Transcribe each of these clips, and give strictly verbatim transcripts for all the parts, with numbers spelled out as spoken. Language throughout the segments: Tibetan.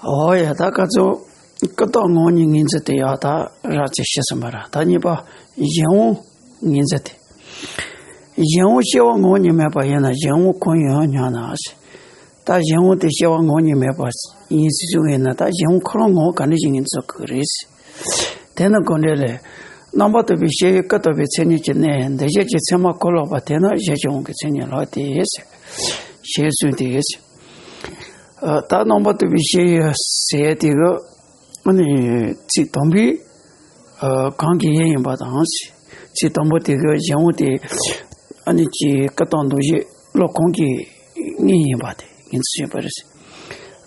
འོ་ཡ། ད་ཀ་ཙོ་ཀུན་བརྟགས་ངོ་བོ་ཉིད་ངོས་འཛིན་དེ་ཡག་ད་རག་ཅེས་ཤེས་སོང་བ་ར། ད་གཉིས་པ་གཞན་དབང་ངོས་འཛིན་དེ། གཞན་དབང་སྐྱེ་བ་ངོ་བོ་ཉིད་མེད་པ་ཡིན་ན་གཞན་དབང་གང་ཡིན་སྙམ་ན། ད་གཞན་དབང་དེ་སྐྱེ་བ་ངོ་བོ་ཉིད་མེད་པ་ཡིན་ཟེར་ཞུ་ཡིན་ན། ད་གཞན་དབང་ཁོ་རང་ངོ་བོ་ག་འདྲ་ཞིག་ངོས་འཛིན་དགོས་རེད། དེ་ནི་དགོངས་འགྲེལ་ལས། རྣམ་པར་རྟོག་པའི་ཤེས་ཡུལ་ཀུན་བརྟགས་པའི་མཚན་ཉིད་ཀྱི་གནས་འདུ་བྱེད་ཀྱི་མཚན་མ་གང་ལོག་པ་དེ་ནི་གཞན་གྱི་དབང་གི་མཚན་ཉིད་ལགས་ཏེ། ཞེས་གསུངས་ཏེ། ཨ། ད་རྣམ་པར་རྟོག་པའི་ཤེས་ཡུལ་ཟེར་དེ་གི་ཨ་ནི་ཚིག་དང་པོའི་ཨ་གང་གི་ཡིན་ཡིན་པ་དང་། ཚིག་དང་པོ་དེ་གི་གཞན་དབང་དེ་ཨ་ནི་ཀྱི་ཀུན་བརྟགས་འདུ་བྱེད་བློ་གང་གི་དངོས་ཡིན་པ་དེ་ངོས་འཛིན་བྱེད་པ་རེད།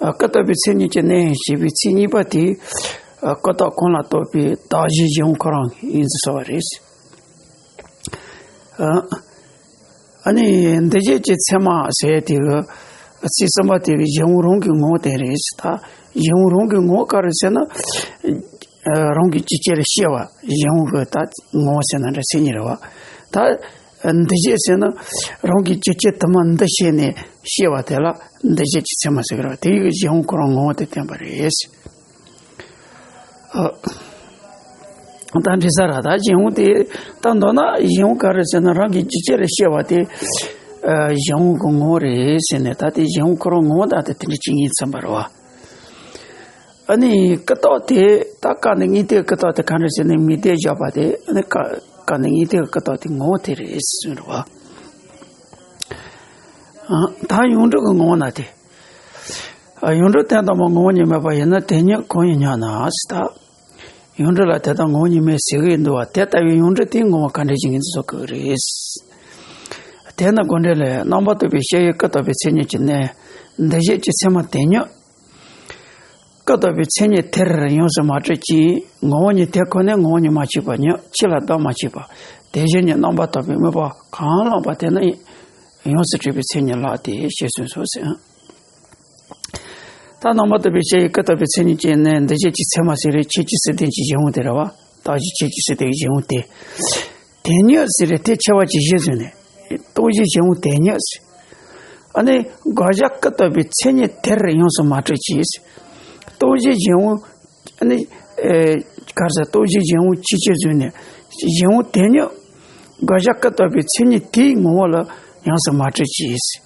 ཨ། ཀུན་བརྟགས་པའི་མཚན་ཉིད་ཀྱི་གནས་ཞེས་པའི་ཚིག་གཉིས་པ་དེ། ཨ། ཀུན་བརྟགས་གང་ལ་གཏོགས་པའི་བདག་གཞན་གཞན་དབང་ཁོ་རང་ངོས་འཛིན་བྱེད་པ་རེད། ཨ། ཨ་ནི་འདུ་བྱེད་ཀྱི་མཚན་མ་ཟེར་དེ་གི་ཚིག་གསུམ་པ་དེ་གི་གཞན་དབང་རང་གི་ངོ་བོ་དེ་རེད། ད་གཞན་དབང་རང་གི་ངོ་བོ་ག་རེ་ཟེར་ན། ཨ། རང་གི་ཇི་ལྟར་ཤེས་པ་གཞན་དབང་གི་ད་ངོ་བོ་ཟེར་ན་འདྲ་ཟེར་ནི་རེད་བ། ད་འདུ་བྱེད་ཟེར་ན་རང་གི་ཇི་ལྟར་དུ་མ་འདུ་བྱས་ནས་ཤེས་པ་དེ་ལ་འདུ་བྱེད་ཀྱི་མཚན་མ་ཟེར་གི་རེད་བ། དེ་ཡི་གི་གཞན་དབང་ཁོ་རང་ངོ་བོ་དེ་བསྟན་པ་རེད། ཨ། ད་འདྲི་ས་ར། ད་གཞན་དབང་དེ་ད་མདོར་ན་གཞན་དབང་ག་རེ་ཟེར་ན་རང་གི་ཇི་ལྟར་ཤེས་པ་དེ་ཨ་གཞན་དབང་གི་ངོ་བོ་རེད་ཟེར་ནས། ད་དེ་གཞན་དབང་ཁོ་རང་ངོ་བོ་ད་དེ་དེ་འདྲ་ཅིག་ངོས་འཛིན་པ་རེད་བ། ཨ་ནི་ཀུན་བརྟགས་དེ་ད་སྐབས་འདིར་དངོས་བསྟན་ཀུན་བརྟགས་དེ་ག་རེ་ཟེར་ན་མིང་བརྡ་བརྒྱབ་པ་དེ། ཨ་ནི་སྐབས་སྐབས་འདིར་དངོས་བསྟན་ཀུན་བརྟགས་དེ་ངོ་བོ་དེ་རེད་ཟེར་བ། ཨ། ད་ཡོངས་གྲུབ་ཀྱི་ངོ་བོ་ན་དེ། ཨ། ཡོངས་གྲུབ་དོན་དམ་པར་ངོ་བོ་ཉིད་མེད་པ་ཡིན་ན་དེ་ཉིད་གང་ཡིན་སྙམ་ན་ཟེར། ད་ཡོངས་གྲུབ་ལ་དོན་དམ་ངོ་བོ་ཉིད་མེད་ཟེར་གྱི་འདུག་བ། དེ་ལྟ་བུའི་ཡོངས་གྲུབ་དེའི་ངོ་བོ་ག་འདྲ་ཞིག་ངོས་འཛིན་བྱེད་དགོས་རེད། དེས་ན་དགོངས་འགྲེལ་ལས། རྣམ་པར་རྟོག་པའི་ཤེས་ཡུལ་ཀུན་བརྟགས་པའི་མཚན་ཉིད་ཀྱི་གནས་འདུ་བྱེད་ཀྱི་མཚན་མ་དེ་ཉིད། ཀུན་བརྟགས་པའི་མཚན་ཉིད་དེར་ཡོངས་སུ་མ་གྲུབ་ཅིང་། ངོ་བོ་ཉིད་དེ་ཁོ་ནས་ངོ་བོ་ཉིད་མ་མཆིས་པ་ཉིད་ཕྱི་ལ་བདག་མ་མཆིས་པ། དེ་བཞིན་ཉིད་རྣམ་པར་རྟོག་པའི་དམིགས་པ་གང་ལོག་པ་དེ་ནི་ཡོངས་སུ་གྲུབ་པའི་མཚན་ཉིད་ལགས་ཏེ་ཞེས་གསུངས་སོ་ཟེར། ད་རྣམ་པར་རྟོག་པའི་ཤེས་ཡུལ་ཀུན་བརྟགས་པའི་མཚན་ཉིད་ཀྱི་གནས་འདུ་བྱེད་ཀྱི་མཚན་མ་ཟེར་རེད། ཆོས་ཅན་སུ་ལྡན་གྱི་གཞན་དབང་དེ་རེད་བ། བདག་གཞན་ཆོས་ཅན་སུ་ལྡན་གྱི་གཞན་དབང་དེ། དེ་ཉིད་ཟེར་རེད། དེ་ཆེ་བ་གྱི་གཞི་བཟུང་ནས། རྟོགས་གཞི་གཞན་དབང་དེ་ཉིད་ཟེར། ཨ་ནི་དགག་བྱ་ཀུན་བརྟགས་པའི་མཚན་ཉིད་དེར་ཡོངས་སུ་མ་གྲུབ་ཅིང་ཟེར། རྟོགས་གཞི་གཞན་དབང་། ཨ་ནི་ཨེ་ག་རེ་ཟེར། རྟོགས་གཞི་གཞན་དབང་ཆོས་ཅན་བཟུང་ནས། གཞན་དབང་དེ་ཉིད་དགག་བྱ་ཀུན་བརྟགས་པའི་མཚན་ཉིད་དེའི་ངོ་བོ་ལ་ཡོངས་སུ་མ་གྲུབ་ཅིང་ཟེར།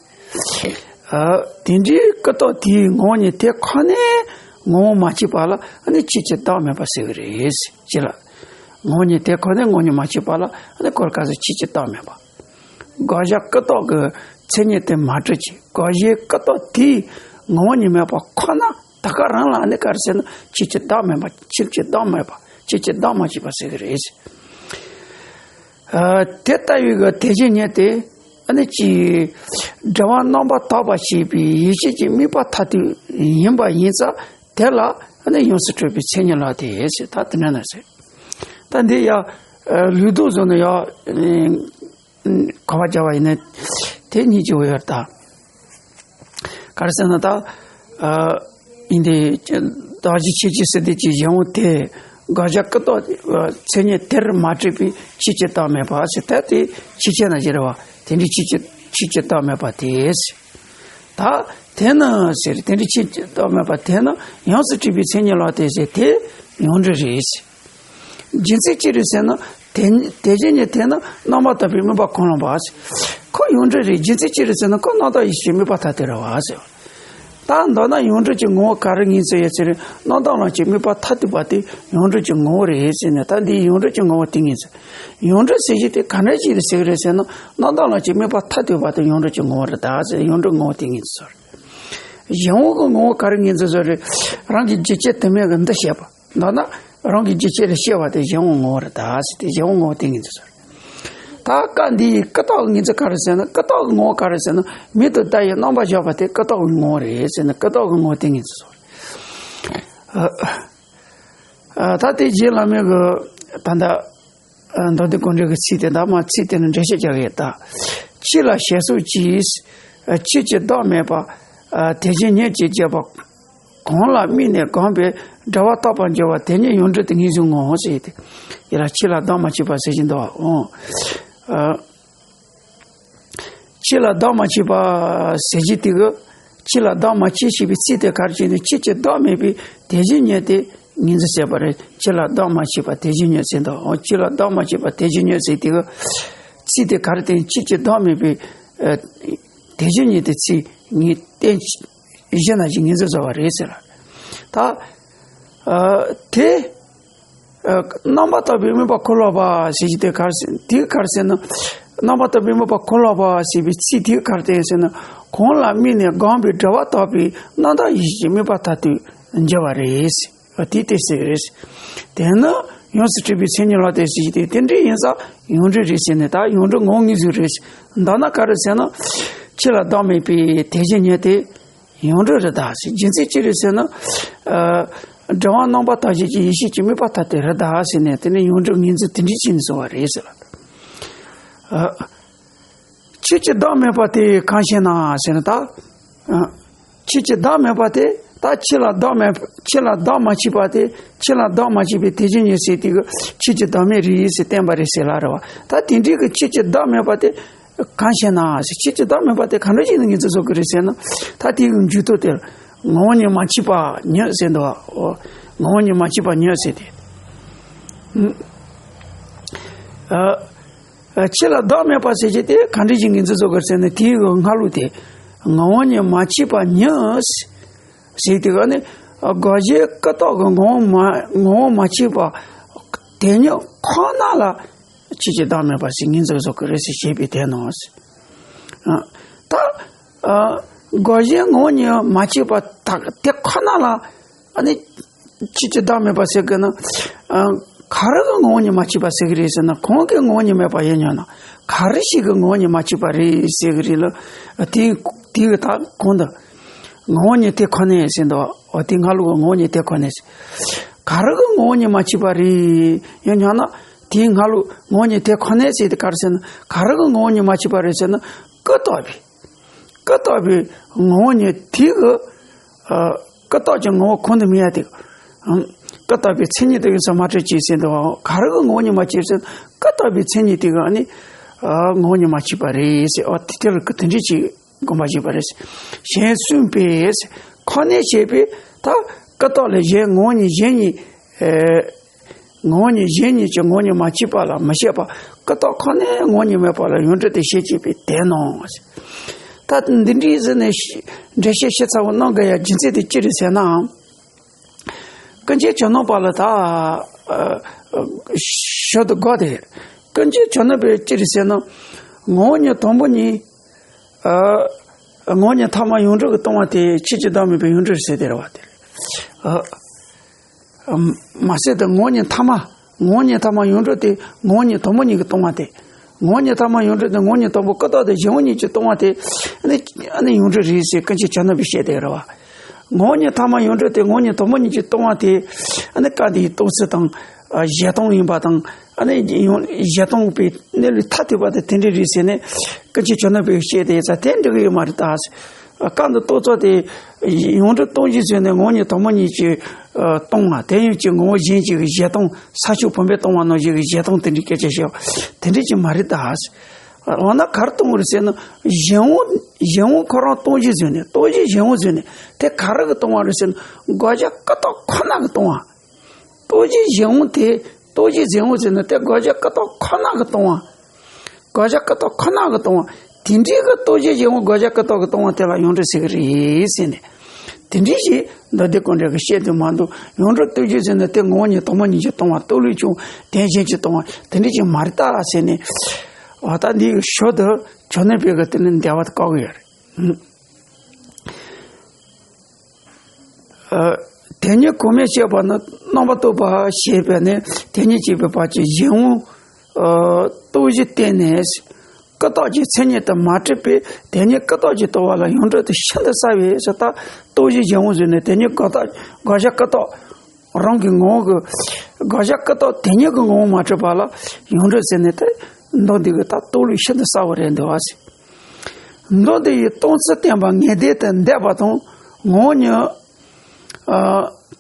ཨ། དེ་འདྲའི་ཀུན་བརྟགས་དེའི་ངོ་བོ་ཉིད་དེ་ཁོ་ནས་ངོ་བོ་མ་མཆིས་པ་ལ་ཨ་ནི་ཆོས་ཅན་བདག་མེད་པ་ཟེར་གྱི་རེད་ཟེར་གྱི་ལ། ངོ་བོ་ཉིད་དེ་ཁོ་ནས་ངོ་བོ་ཉིད་མ་མཆིས་པ་ལ་ཨ་ནི་ཁོ་རང་ག་ཟེར། ཆོས་ཅན་བདག་མེད་པ། དགག་བྱ་ཀུན་བརྟགས་ཀྱི་མཚན་ཉིད་དེ་མ་གྲུབ་ཅིང་། དགག་གཞི་ཀུན་བརྟགས་དེའི་ངོ་བོ་ཉིད་མེད་པ་ཁོ་ན་ད་ག་རང་ལ་ཨ་ནི་ག་རེ་ཟེར་ན། ཆོས་ཅན་བདག་མེད་པ། ཆོས་ཅན་བདག་མེད་པ། ཆོས་ཅན་བདག་མ་མཆིས་པ་ཟེར་གྱི་རེད། ཨ། དེ་ལྟ་བུའི་གི་དེ་བཞིན་ཉིད་དེ་ཨ་ནི་ཅི། སྒྲིབ་པ་རྣམ་པར་དག་པ་ཞེས་པའི་ཡེ་ཤེས་ཀྱི་དམིགས་པ་མཐར་ཐུག་ཡིན་པ་ཡིན་ཙང་། དེ་ལ་ཨ་ནི་ཡོངས་སུ་གྲུབ་པའི་མཚན་ཉིད་ལགས་ཏེ་ཟེར། ད་དེ་འདྲ་ན་ཟེར། ད་འདི་ཡ། ཨ། ལུགས་ལྡོག་བཟོ་ན་ཡ། ཨ། གོ་བ་རྒྱག་པ་ཡིན་ན་དེ་གཉིས་ཀྱི་འོས་ཡོད་ད། ག་རེ་ཟེར་ན་ད། ཨ། ཡིན་ཏེ། བདག་གཞན་ཆོས་ཅན་སུ་ལྡན་གྱི་གཞན་དབང་དེ། དགག་བྱ་ཀུན་བརྟགས་མཚན་ཉིད་དེར་མ་གྲུབ་པའི་ཆོས་ཅན་བདག་མེད་པ་ཟེར། ད་དེ་ཆོས་ཅན་ན་བཞག་རེད་བ། དེ་འདྲའི་ཆོས་ཅན། ཆོས་ཅན་བདག་མེད་པ་དེ་ཟེར། ད་དེ་ནི་ཟེར། དེ་འདྲའི་ཆོས་ཅན་བདག་མེད་པ་དེ་ནི་ཡོངས་སུ་གྲུབ་པའི་མཚན་ཉིད་ལགས་ཏེ་ཟེར། དེ་ཡོངས་གྲུབ་རེད་ཟེར། རྒྱུ་མཚན་ཅི་རེད་ཟེར་ན། དེ་དེ་བཞིན་ཉིད་དེ་ནི་རྣམ་པར་དག་པའི་དམིགས་པ་གང་ལོག་པ་ཟེར། ཁོ་ཡོངས་གྲུབ་རེད། རྒྱུ་མཚན་ཅི་རེད་ཟེར་ན། ཁོ་རྣམ་དག་ཡེ་ཤེས་ཀྱི་དམིགས་པ་མཐར་ཐུག་རེད་བ་ཟེར། ད་མདོར་ན་ཡོངས་གྲུབ་ཀྱི་ངོ་བོ་ག་རེ་ངོས་འཛིན་ཡོད་ཟེར་ན། རྣམ་དག་ལམ་གྱི་དམིགས་པ་མཐར་ཐུག་པ་དེ་ཡོངས་གྲུབ་ཀྱི་ངོ་བོ་རེད་ཟེར་ནས། ད་འདི་ཡོངས་གྲུབ་ཀྱི་ངོ་བོ་དེ་ངོས་འཛིན། ཡོངས་གྲུབ་ཟེར་གྱི་དེ་ག་འདྲ་ཞིག་རེད་ཟེར་གི་རེད་ཟེར་ན། རྣམ་དག་ལམ་གྱི་དམིགས་པ་མཐར་ཐུག་པ་དེ་ཡོངས་གྲུབ་ཀྱི་ངོ་བོ་རེད་ད་ཟེར། ཡོངས་གྲུབ་ངོ་བོ་དེ་ངོས་འཛིན་བཟོ་རེད། གཞན་དབང་གི་ངོ་བོ་ག་རེ་ངོས་འཛིན་བཟོ་རེད། རང་གི་རྒྱུ་ཅན་དུ་མའི་གི་འདུ་བྱེད་པ། མདོར་ན་རང་གི་རྒྱུ་ཅན་ལ་སྐྱེ་བ་དེ་གཞན་དབང་ངོ་བོ་རེད་ད་ཟེར་ཏེ། གཞན་དབང་ངོ་བོ་དེ་ངོས་འཛིན་བཟོ་རེད། ད་སྐབས་འདིའི་ཀུན་བརྟགས་ཀྱི་ངོས་འཛིན་ག་རེ་ཟེར་ན། ཀུན་བརྟགས་ཀྱི་ངོ་བོ་ག་རེ་ཟེར་ན། མིང་དང་བརྡ་ཡི་རྣམ་པ་བཞག་པ་དེ་ཀུན་བརྟགས་ཀྱི་ངོ་བོ་རེད་ཟེར་ནས། ཀུན་བརྟགས་ཀྱི་ངོ་བོ་དེ་ངོས་འཛིན་བཟོ་རེད། ཨ། ཨ། ད་དེ་རྗེ་བླ་མའི་གི་ད་ལྟ། ཨ། མདོ་སྡེ་དགོངས་འགྲེལ་གྱི་ཚིག་དེ་དག་མ་ཚིག་དེ་ནི་འགྲེལ་བཤད་རྒྱག་གི་ཡོད་ད། ཕྱི་ལ་ཞེ་སོགས་ཀྱིས། ཨ། ཆོས་ཅན་བདག་མེད་པ། ཨ། དེ་བཞིན་ཉིད་ཅེས་བརྗོད་པ་གང་ལ་དམིགས་ནས་དགོངས་པའི་སྒྲིབ་པ་དག་པར་འགྱུར་བ་དེ་ཉིད་ཡོངས་གྲུབ་ཏུ་ངོས་བཟུང་ངོ་ཟེར་ཏེ། ཡིད་ལ་ཕྱི་ལ་བདག་མ་མཆིས་པ་ཟེར་གྱི་འདུག་བ། འོང་། ཨ། ཕྱི་ལ་བདག་མ་མཆིས་པ་ཟེར་གྱི་དེ་གི། ཕྱི་ལ་བདག་མ་མཆིས་ཞེས་པའི་ཚིག་དེ་ག་རེ་བྱས་ནས་ཕྱིན་ཅི་བདག་མེད་པའི་དེ་བཞིན་ཉིད་དེ་ངོས་འཛིན་བྱས་པ་རེད། ཕྱི་ལ་བདག་མ་མཆིས་པ་དེ་བཞིན་ཉིད་ཟེར་དང་། ཕྱི་ལ་བདག་མ་མཆིས་པ་དེ་བཞིན་ཉིད་ཟེར་དེ་གི་ཚིག་དེ་ག་རེ་བསྟན། ཕྱིན་ཅི་བདག་མེད་པའི་ཨ་དེ་བཞིན་ཉིད་དེ་ཚིག་ངས་བསྟན། གཞི་ན་ཅིག་ངོས་འཛིན་བཟོ་བ་རེད་ཟེར་ལ། ད་ཨ་དེ་ཨ་རྣམ་པར་དག་པའི་དམིགས་པ་གོ་སླ་བ་ཟེར་གྱི་དེ་ག་རེ་ཟེར། དེ་ག་རེ་ཟེར་ན། རྣམ་པར་དག་པའི་དམིགས་པ་གོ་སླ་བ་ཟེར་བའི་ཚིག་དེ་ག་རེ་བསྟན་ཟེར་ན། གང་ལ་དམིགས་ནས་དགོངས་པའི་སྒྲིབ་པ་དག་པའི་རྣམ་དག་ཡེ་ཤེས་ཀྱི་དམིགས་པ་མཐར་ཐུག་འགྱུར་བ་རེད། དེ་ལྟར་ཟེར་གྱི་རེད། དེས་ན་ཡོངས་སུ་གྲུབ་པའི་མཚན་ཉིད་ལགས་ཏེ་ཟེར་གྱི་དེ། དེ་འདྲ་ཡིན་ཙང་ཡོངས་གྲུབ་རེད་ཟེར་ནས། ད་ཡོངས་གྲུབ་ངོ་བོ་ངོས་འཛིན་རེད། མདོར་ན་ག་རེ་ཟེར་ན། ཕྱི་ལ་བདག་མེད་པའི་དེ་བཞིན་ཉིད་དེ་ཡོངས་གྲུབ་རེད་ད་ཟེར། རྒྱུ་མཚན་ཅི་རེད་ཟེར་ན། ཨ་སྒྲིབ་པ་རྣམ་པར་དག་བྱེད་ཀྱི་ཡེ་ཤེས་ཀྱི་དམིགས་པ་མཐར་ཐུག་རེད་ད་ཟེར་ནས། དེ་ནས་ཡོངས་གྲུབ་ངོས་འཛིན་དེ་འདྲ་བྱས་ནས་སོང་བ་རེད་ཟེར་ལ། ཨ་ཕྱིན་ཅི་བདག་མེད་པ་དེ་གང་ཞེ་ན་ཟེར་ན། ད་ཨ་ཕྱིན་ཅི་བདག་མེད་པ་དེ། ད་ཕྱི་ལ་བདག་མེད། ཕྱི་ལ་བདག་མ་མཆིས་པ་དེ། ཕྱི་ལ་བདག་མ་མཆིས་པའི་དེ་བཞིན་ཉིད་ཟེར་དེ་གི་ཕྱིན་ཅི་བདག་མེད་རེད་ཟེར་བསྟན་པ་རེད་ཟེར་ལ་རེད་བ། ད་དེ་འདྲའི་གི་ཕྱིན་ཅི་བདག་མེད་པ་དེ་གང་ཞེ་ན་ཟེར། ཕྱིན་ཅི་བདག་མེད་པ་དེ་ག་འདྲ་ཞིག་ནས་ངོས་འཛིན་བཟོ་གི་རེད་ཟེར་ན། ད་དེའི་མཇུག་ཏུ་དེར་ངོ་བོ་ཉིད་མ་མཆིས་པ་ཉིད་ཟེར་འདུག་བ། ངོ་བོ་ཉིད་མ་མཆིས་པ་ཉིད་ཟེར་ཏེ། ཨ་ཨ་ཕྱི་ལ་བདག་མེད་པ་ཟེར་གྱི་དེ་ག་འདྲ་ཞིག་ངོས་འཛིན་བཟོ་གི་རེད་ཟེར་ན། དེའི་གི་སྔ་ལུགས་དེ་ངོ་བོ་ཉིད་མ་མཆིས་པ་ཉིད་ཟེར་དེ་ག་ནི། དགག་བྱའི་ཀུན་བཏགས་ཀྱི་ངོ་བོ་མ་ངོ་བོ་མ་མཆིས་པ་དེ་ཉིད་ཁོ་ན་ལ་ཕྱིན་ཅི་བདག་མེད་པ་ཟེར་ངོས་འཛིན་བཟོ་གི་རེད་ཟེར་བཤད་པའི་དོན་ནོ། ཨ་ད་ཨ་དགག་བྱའི་ངོ་བོ་ཉིད་མ་མཆིས་པ་དག་དེ་ཁོ་ན་ལ་ཨ་ནི་ཕྱིན་ཅི་བདག་མེད་པ་ཟེར་གི་ན། ཨ་ག་རེ་གི་ངོ་བོ་ཉིད་མ་མཆིས་པ་ཟེར་གི་རེད་ཟེར་ན། གང་གི་ངོ་བོ་ཉིད་མེད་པ་ཡིན་ཡང་ན། ག་རེ་ཞིག་གི་ངོ་བོ་ཉིད་མ་མཆིས་པ་རེད་ཟེར་གི་རེད་ལ། དེ་དེ་གི་ད་གོང་དུ་ངོ་བོ་ཉིད་དེ་ཁོ་ན་ཟེར་འདུག་བ། དེ་སྔ་ལུགས་ཀྱི་ངོ་བོ་ཉིད་དེ་ཁོ་ན་ཟེར། ག་རེ་གི་ངོ་བོ་ཉིད་མ་མཆིས་པ་རེད་ཡིན་ཡང་ན། དེའི་སྔ་ལུགས་ངོ་བོ་ཉིད་དེ་ཁོ་ན་ཟེར་དེ་ག་རེ་ཟེར་ན། ག་རེ་གི་ངོ་བོ་ཉིད་མ་མཆིས་པ་རེད་ཟེར་ན། ཀུན་བཏགས་པའི་ཀུན་བཏགས་པའི་ངོ་བོ་ཉིད་དེ་གི་ཨ་ཀུན་བཏགས་ཀྱི་ངོ་བོ་ཁོ་ན་མིན་ཡ་དེ། ཨམ་ཀུན་བཏགས་པའི་མཚན་ཉིད་དེ་ཡོངས་སུ་མ་གྲུབ་ཅིང་ཟེར་འདུག་བ། ག་རེ་གི་ངོ་བོ་ཉིད་མ་མཆིས་ཟེར་ན། ཀུན་བཏགས་པའི་མཚན་ཉིད་དེ་གི་ཨ་ནི་ཨ་ངོ་བོ་ཉིད་མ་མཆིས་པ་རེད་ཟེར། ཨ་དེ་དེ་ལ་ཀུན་དེ་འདྲ་ཅིག་དགོངས་པ་བཞེས་པ་རེད། གཞན་གསུངས་པས། ཁོ་ནས་བཤད་པས། ད་ཀུན་བཏགས་ལས་གཞན་ངོ་བོ་ཉིད་གཞན་ཉིད་ཨེ་ངོ་བོ་ཉིད་གཞན་ཉིད་ཀྱི་ངོ་བོ་ཉིད་མ་མཆིས་པ་ལ་མི་བཤད་པ། ཀུན་བཏགས་ཁོ་ནས་ངོ་བོ་ཉིད་མེད་པ་ལ་ཡོངས་གྲུབ་དེ་བཤད་ཅེས་པའི་དོན་ནོ། ད་འདི་འདྲའི་ཟེར་ནས་འགྲེལ་བཤད་ཞིབ་ཚགས་པོ་གནང་དགོས་ཡ་རྒྱུ་མཚན་དེ་ཅི་རེད་ཟེར་ན། ཀུན་མཁྱེན་ཇོ་ནང་པ་ལ་ད་ཨ་ཨ་ཞོར་དུ་དགོས་ཏེ། ཀུན་མཁྱེན་ཇོ་ནང་པས་ཅི་རེད་ཟེར་ན། ངོ་བོ་ཉིད་དང་པོ་ཉིད་ཨ་ངོ་བོ་ཉིད་ཐ་མ་ཡོངས་གྲུབ་ཀྱིས་སྟོང་བ་དེ་ཕྱིན་ཅི་བདག་མེད་པའི་ཡོངས་གྲུབ་ཟེར་དེ་རེད་བ། དེ་རེད། ཨ་མ་ཟད་དུ་ངོ་བོ་ཉིད་ཐ་མ་ངོ་བོ་ཉིད་ཐ་མ་ཡོངས་གྲུབ་དེ་ངོ་བོ་ཉིད་དང་པོ་ཉིད་ཀྱིས་སྟོང་བ་དེ། ངོ་བོ་ཉིད་ཐ་མ་ཡོངས་གྲུབ་དེ་ངོ་བོ་ཉིད་དང་པོ་ཀུན་བཏགས་དེ་གཞན་ངོ་ཉིད་ཀྱིས་སྟོང་བ་དེ། ཨ་ནི་ཨ་ནི་ཡོངས་གྲུབ་རེད་ཟེར་ཀུན་མཁྱེན་ཇོ་ནང་པས་བཤད་དེ་རེད་བ། ངོ་བོ་ཉིད་ཐ་མ་ཡོངས་གྲུབ་དེ་ངོ་བོ་ཉིད་དང་པོ་ཉིད་ཀྱིས་སྟོང་བ་དེ། ཨ་ནི་སྐབས་འདིའི་སྟོང་ཚུལ་དང་། ཨ་གཞན་སྟོང་ཡིན་པ་དང་། ཨ་ནི་ཡང་གཞན་སྟོང་པའི་གནས་ལུགས་ཐ་དད་པ་དེ་དེ་འདྲ་རེད་ཟེར་ནས་ཀུན་མཁྱེན་ཇོ་ནང་པས་བཤད་དེ་ཡིན་ཙང་དེ་འགྲིག་གི་ཡོད་མ་རེད་ད། སྐབས་འདི་རྟོག་ཚོགས་དེ་ཡོངས་གྲུབ་སྟོང་གཞི་ཟེར་ནས་ངོ་བོ་ཉིད་དང་པོ་ཉིད་ཀྱིས་ཨ་སྟོང་བ། དེ་ཡང་ཅིག་ངོ་བོ་གཞན་གཅིག་གི་གཞན་སྟོང་། ས་ཕྱོགས་བུམ་པས་སྟོང་བ་ནང་བཞིན་གྱི་གཞན་སྟོང་དེ་འདྲའི་སྐད་ཆ་བཤད་པ་དེ་འདྲ་ཅིག་མ་རེད་ད། འོ་ན་ག་རེ་སྟོང་བ་རེད་ཟེར་ན། གཞན་དབང་གཞན་དབང་ཁོ་རང་སྟོང་གཞི་བཟོས་ནས། སྟོང་གཞི་གཞན་དབང་བཟོས་ནས་དེ་ག་རེ་གིས་སྟོང་བ་རེད་ཟེར་ན། དགག་བྱ་ཀུན་བཏགས་ཁོ་ན་གིས་སྟོང་བ། སྟོང་གཞི་གཞན་དབང་དེ། སྟོང་གཞི་གཞན་དབང་ཟེར་ན་དེ་དགག་བྱ་ཀུན་བཏགས་ཁོ་ན་གིས་སྟོང་བ། དགག་བྱ་ཀུན་བཏགས་ཁོ་ན་གིས་སྟོང་བ། དེ་འདྲའི་གི་སྟོང་གཞི་གཞན་དབང་དགག་བྱ་ཀུན་བཏགས་ཀྱིས་སྟོང་བ་དེ་ལ་ཡོངས་གྲུབ་ཟེར་གི་རེད་ཟེར་ནས། དེ་འདྲའི་ཞིག་མདོ་སྡེ་ཀུན་འགྲེལ་གྱིས་བཤད་དུ་མ་འདུག་ཡོངས་གྲུབ་སྟོང་གཞི་ཟེར་ན་དེ་ངོ་བོ་ཉིད་དང་པོ་ཉིད་ཀྱིས་སྟོང་བ། རྟོགས་ལུགས་ཀྱང་དེ་གཞན་གྱིས་སྟོང་བ་དེ་འདྲ་ཅིག་མ་རེད་ད་ཟེར་ནས། འོ་ད་འདི་ཞོར་དུ་ཇོ་ནང་པས་གི་དེ་ནི་འདི་བ་དེ་བཀག་གི་ཡོད་རེད། ཨ་དེ་ཉིད་གོང་མས་བཤད་པ་ནི་རྣམ་པར་རྟོག་པ་ཞེས་པས་ནི་དེ་ཉིད་ཅེས་པའི་བར་གྱི་གཞན་དབང་ཨ་སྟོང་གཞི་བསྟན་ནས། ཀུན་བཏགས་ཀྱི་མཚན་ཉིད་དུ་མ་གྲུབ་པས་དེ་ཉིད་ཀུན་བཏགས་ཀྱིས་སྟོང་བ་ལ་ཡོངས་གྲུབ་ཏུ་ཤིན་ཏུ་གསལ་བས་ཟེར། ད་སྟོང་གཞི་གཞན་དབང་ཟེར་ནས་དེ་ཉིད་ཀུན་བཏགས་དགག་བྱ་ཀུན་བཏགས་རང་གི་ངོ་བོ་གི་དགག་བྱ་ཀུན་བཏགས་དེ་ཉིད་ཀྱི་ངོ་བོ་མ་གྲུབ་པ་ལ་ཡོངས་གྲུབ་ཟེར་ནས། དེ་མདོ་འདི་གི་ད་རྟོགས་ལུགས་ཤིན་ཏུ་གསལ་བོ་རེད་འདུག་བ་ཟེར། མདོ་འདི་ཡི་སྟོང་ཚུལ་བསྟན་པ་ངེས་བདེན་དུ་འདེབས་པ་དང་། ངོ་བོ་ཉིད་ཨ་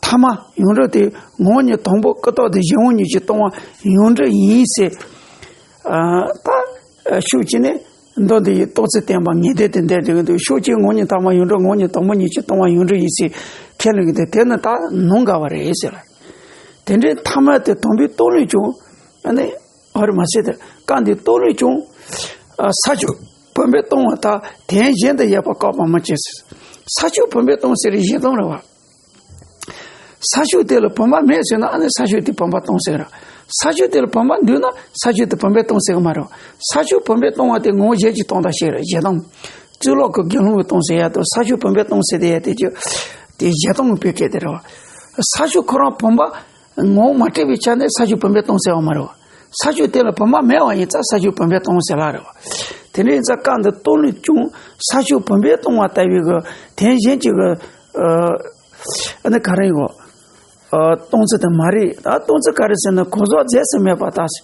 ཐ་མ་ཡོངས་གྲུབ་དེ་ངོ་བོ་ཉིད་དང་པོ་ཀུན་བཏགས་དེ་གཞན་དབང་ཉིད་ཀྱིས་སྟོང་བ་ཡོངས་གྲུབ་ཡིན་ཟེར། ཨ་ད་ཤུགས་ཀྱིས་ནི་ མདོ་འདི་ཡི་རྟོགས་ཚུལ་བསྟན་པ་ངེས་བདེན་དེ་འདིར་འདྲེན་གྱི་འདུག་ཤོག་གཅིག་ངོ་བོ་ཉིད་ཐ་མ་ཡུངས་འབྲུ། ངོ་བོ་ཉིད་དང་པོ་ཉིད་ཀྱིས་སྟོང་པ་ཡུངས་འབྲུ་ཡིན་ཟེར་ཁས་ལེན་གྱི་འདུག་དེ་ནི་ད་ནོངས་འགལ་བ་རེད་ཟེར་ལ། དེ་འདྲའི་ཐ་མལ་དེ་དང་པོའི་རྟོགས་ལས་ཀྱང་། ཨ་ནི་ཨ་རི་མ་ཟད་དེ་སྐབས་འདིའི་རྟོགས་ལས་ཀྱང་། ས་བཅུ་བུམ་པས་སྟོང་བ་དག་དོན་གཞན་དུ་ཡོད་པ་བཀག་པ་མི་བྱེད་ཟེར། ས་བཅུ་བུམ་པས་སྟོང་ཟེར་གཞན་སྟོང་རེད་བ། ས་བཅུ་དེ་ལ་བུམ་པ་མེད་ཟེར་ན་ཨ་ནི་ས་བཅུ་དེ་བུམ་པ་སྟོང་ཟེར་ར། ས་བཅུ་དེ་ལ་བུམ་པ་འདུག་ན་ས་བཅུ་དེ་བུམ་པས་སྟོང་ཟེར་གི་མ་རེད། ས་བཅུ་བུམ་པས་སྟོང་བ་དེ་ངོ་བོ་གཞན་གྱིས་སྟོང་དང་ཞེས་ར་གཞན་སྟོང་། གཙུག་ལག་གི་དགེ་སློང་གིས་སྟོང་ཟེར་ཡ་དང་ས་བཅུ་བུམ་པས་སྟོང་ཟེར་དེ་ཡ་དེ་ཀྱི་དེ་གཞན་སྟོང་གི་བོད་སྐད་དེ་རེད་བ། ས་བཅུ་ཁོ་རང་བུམ་པ་ངོ་བོ་མ་འཕྲོད་པའི་ཆ་ནས་ས་བཅུ་བུམ་པས་སྟོང་ཟེར་བ་མ་རེད་བ། ས་བཅུ་དེ་ལ་བུམ་པ་མེད་པ་ཡིན་ཙང་ས་བཅུ་བུམ་པས་སྟོང་ཟེར་ལ་རེད་བ། དེ་འདྲ་ཡིན་ཙང་སྐབས་འདི་རྟོགས་ལས་ཀྱང་ས་བཅུ་བུམ་པས་སྟོང་བ་ལྟ་བུའི་གི་དོན་གཞན་གྱི་གི་ཨ་ནི་ག་རེ་ཡོད། ཨ་སྟོང་ཚུལ་དེ་མ་རེད། ད་སྟོང་ཚུལ་ག་རེ་ཟེར་ན་གོ་ཟག་རྫས་སུ་མེད་པ་ལྟ་ཟེར།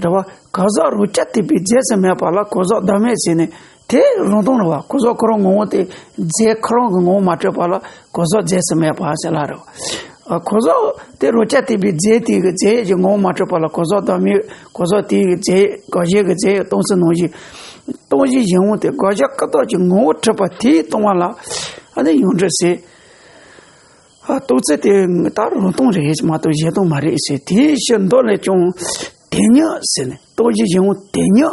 རེད་བ། གོ་ཟག་རོ་ཁྱབ་དེ་པའི་རྫས་སུ་མེད་པ་ལ་གོ་ཟག་བདག་མེད་ཟེར་ནས་དེ་རང་སྟོང་རེད་བ། གོ་ཟག་ཁོ་རང་ངོ་བོ་དེ་རྫས་ཁོ་རང་གི་ངོ་བོ་མ་གྲུབ་པ་ལ་གོ་ཟག་རྫས་སུ་མེད་པ་ཟེར་ལ་རེད་བ། ཨ་གོ་ཟག་དེ་རོ་ཁྱབ་དེ་པའི་རྫས་དེ་གི་རྫས་ཀྱི་ངོ་བོ་མ་གྲུབ་པ་ལ་གོ་ཟག་བདག་མེད། གོ་ཟག་དེ་གི་རྫས་དགག་བྱའི་གི་རྫས་སྟོང་ཚུལ་ནང་བཞིན། སྟོང་གཞི་གཞན་དབང་དེ་དགག་བྱ་ཀུན་བཏགས་ཀྱི་ངོ་བོ་གྲུབ་པ་དེས་སྟོང་བ་ལ་ཨ་ནི་ཡུངས་འབྲུ་ཟེར། ཨ་རྟོགས་ཚུལ་དེ་ད་རང་སྟོང་རེད་མ་གཏོགས་གཞན་སྟོང་མ་རེད་ཟེར། དེའི་ཕྱིར་མདོ་ལས་ཀྱང་དེ་ཉིད་ཟེར་ནས་སྟོང་གཞི་གཞན་དབང་དེ་ཉིད་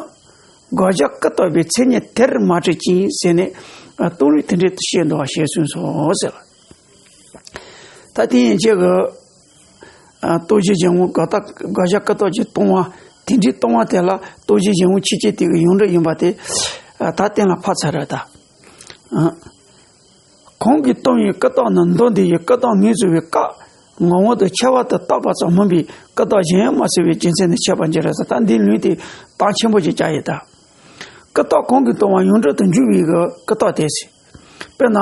དགག་བྱ་ཀུན་བཏགས་པའི་མཚན་ཉིད་དེར་མ་གྲུབ་ཅིང་ཟེར་ནས་ཨ་རྟོགས་རིགས་དེ་འདྲའི་བཤད་འདུག་བ་ཞེས་གསུངས་སོ་ཟེར། ད་དེ་ཡན་ཆད་ཀྱི་ཨ་སྟོང་གཞི་གཞན་དབང་དགག་བྱ་དགག་བྱ་ཀུན་བཏགས་ཀྱིས་སྟོང་བ་དེ་འདྲའི་སྟོང་བ་དེ་ལ་སྟོང་གཞི་གཞན་དབང་ཆོས་ཅན་དེ་གི་ཡུངས་འབྲུ་ཡིན་པ་དེ་ཨ་ད་གཏན་ལ་ཕབ་ཚར་རེད་ད། ཨ། གང་གིས་སྟོང་བའི་ཀུན་བཏགས་ནི། མདོ་འདི་ཡི་ཀུན་བཏགས་ངོས་བཟུང་བའི་སྐབས་ངོ་བོ་དང་ཁྱད་པར་དུ་བཏགས་པ་ཙམ་མིན་པའི་ཀུན་བཏགས་གཞན་ཡང་མ་ཚུད་པའི་རྒྱུ་མཚན་ནི་འཆད་པར་འགྱུར་རོ་ཟེར། ད་འདིའི་ལུང་དེ་གཏམ་ཆེན་པོ་ཞིག་བྱ་ཡི་ད། ཀུན་བཏགས་གང་གིས་སྟོང་བ་ཡུངས་འབྲུ་དུ་འགྱུར་བའི་གི་ཀུན་བཏགས་དེ་ཟེར། དཔེར་ན།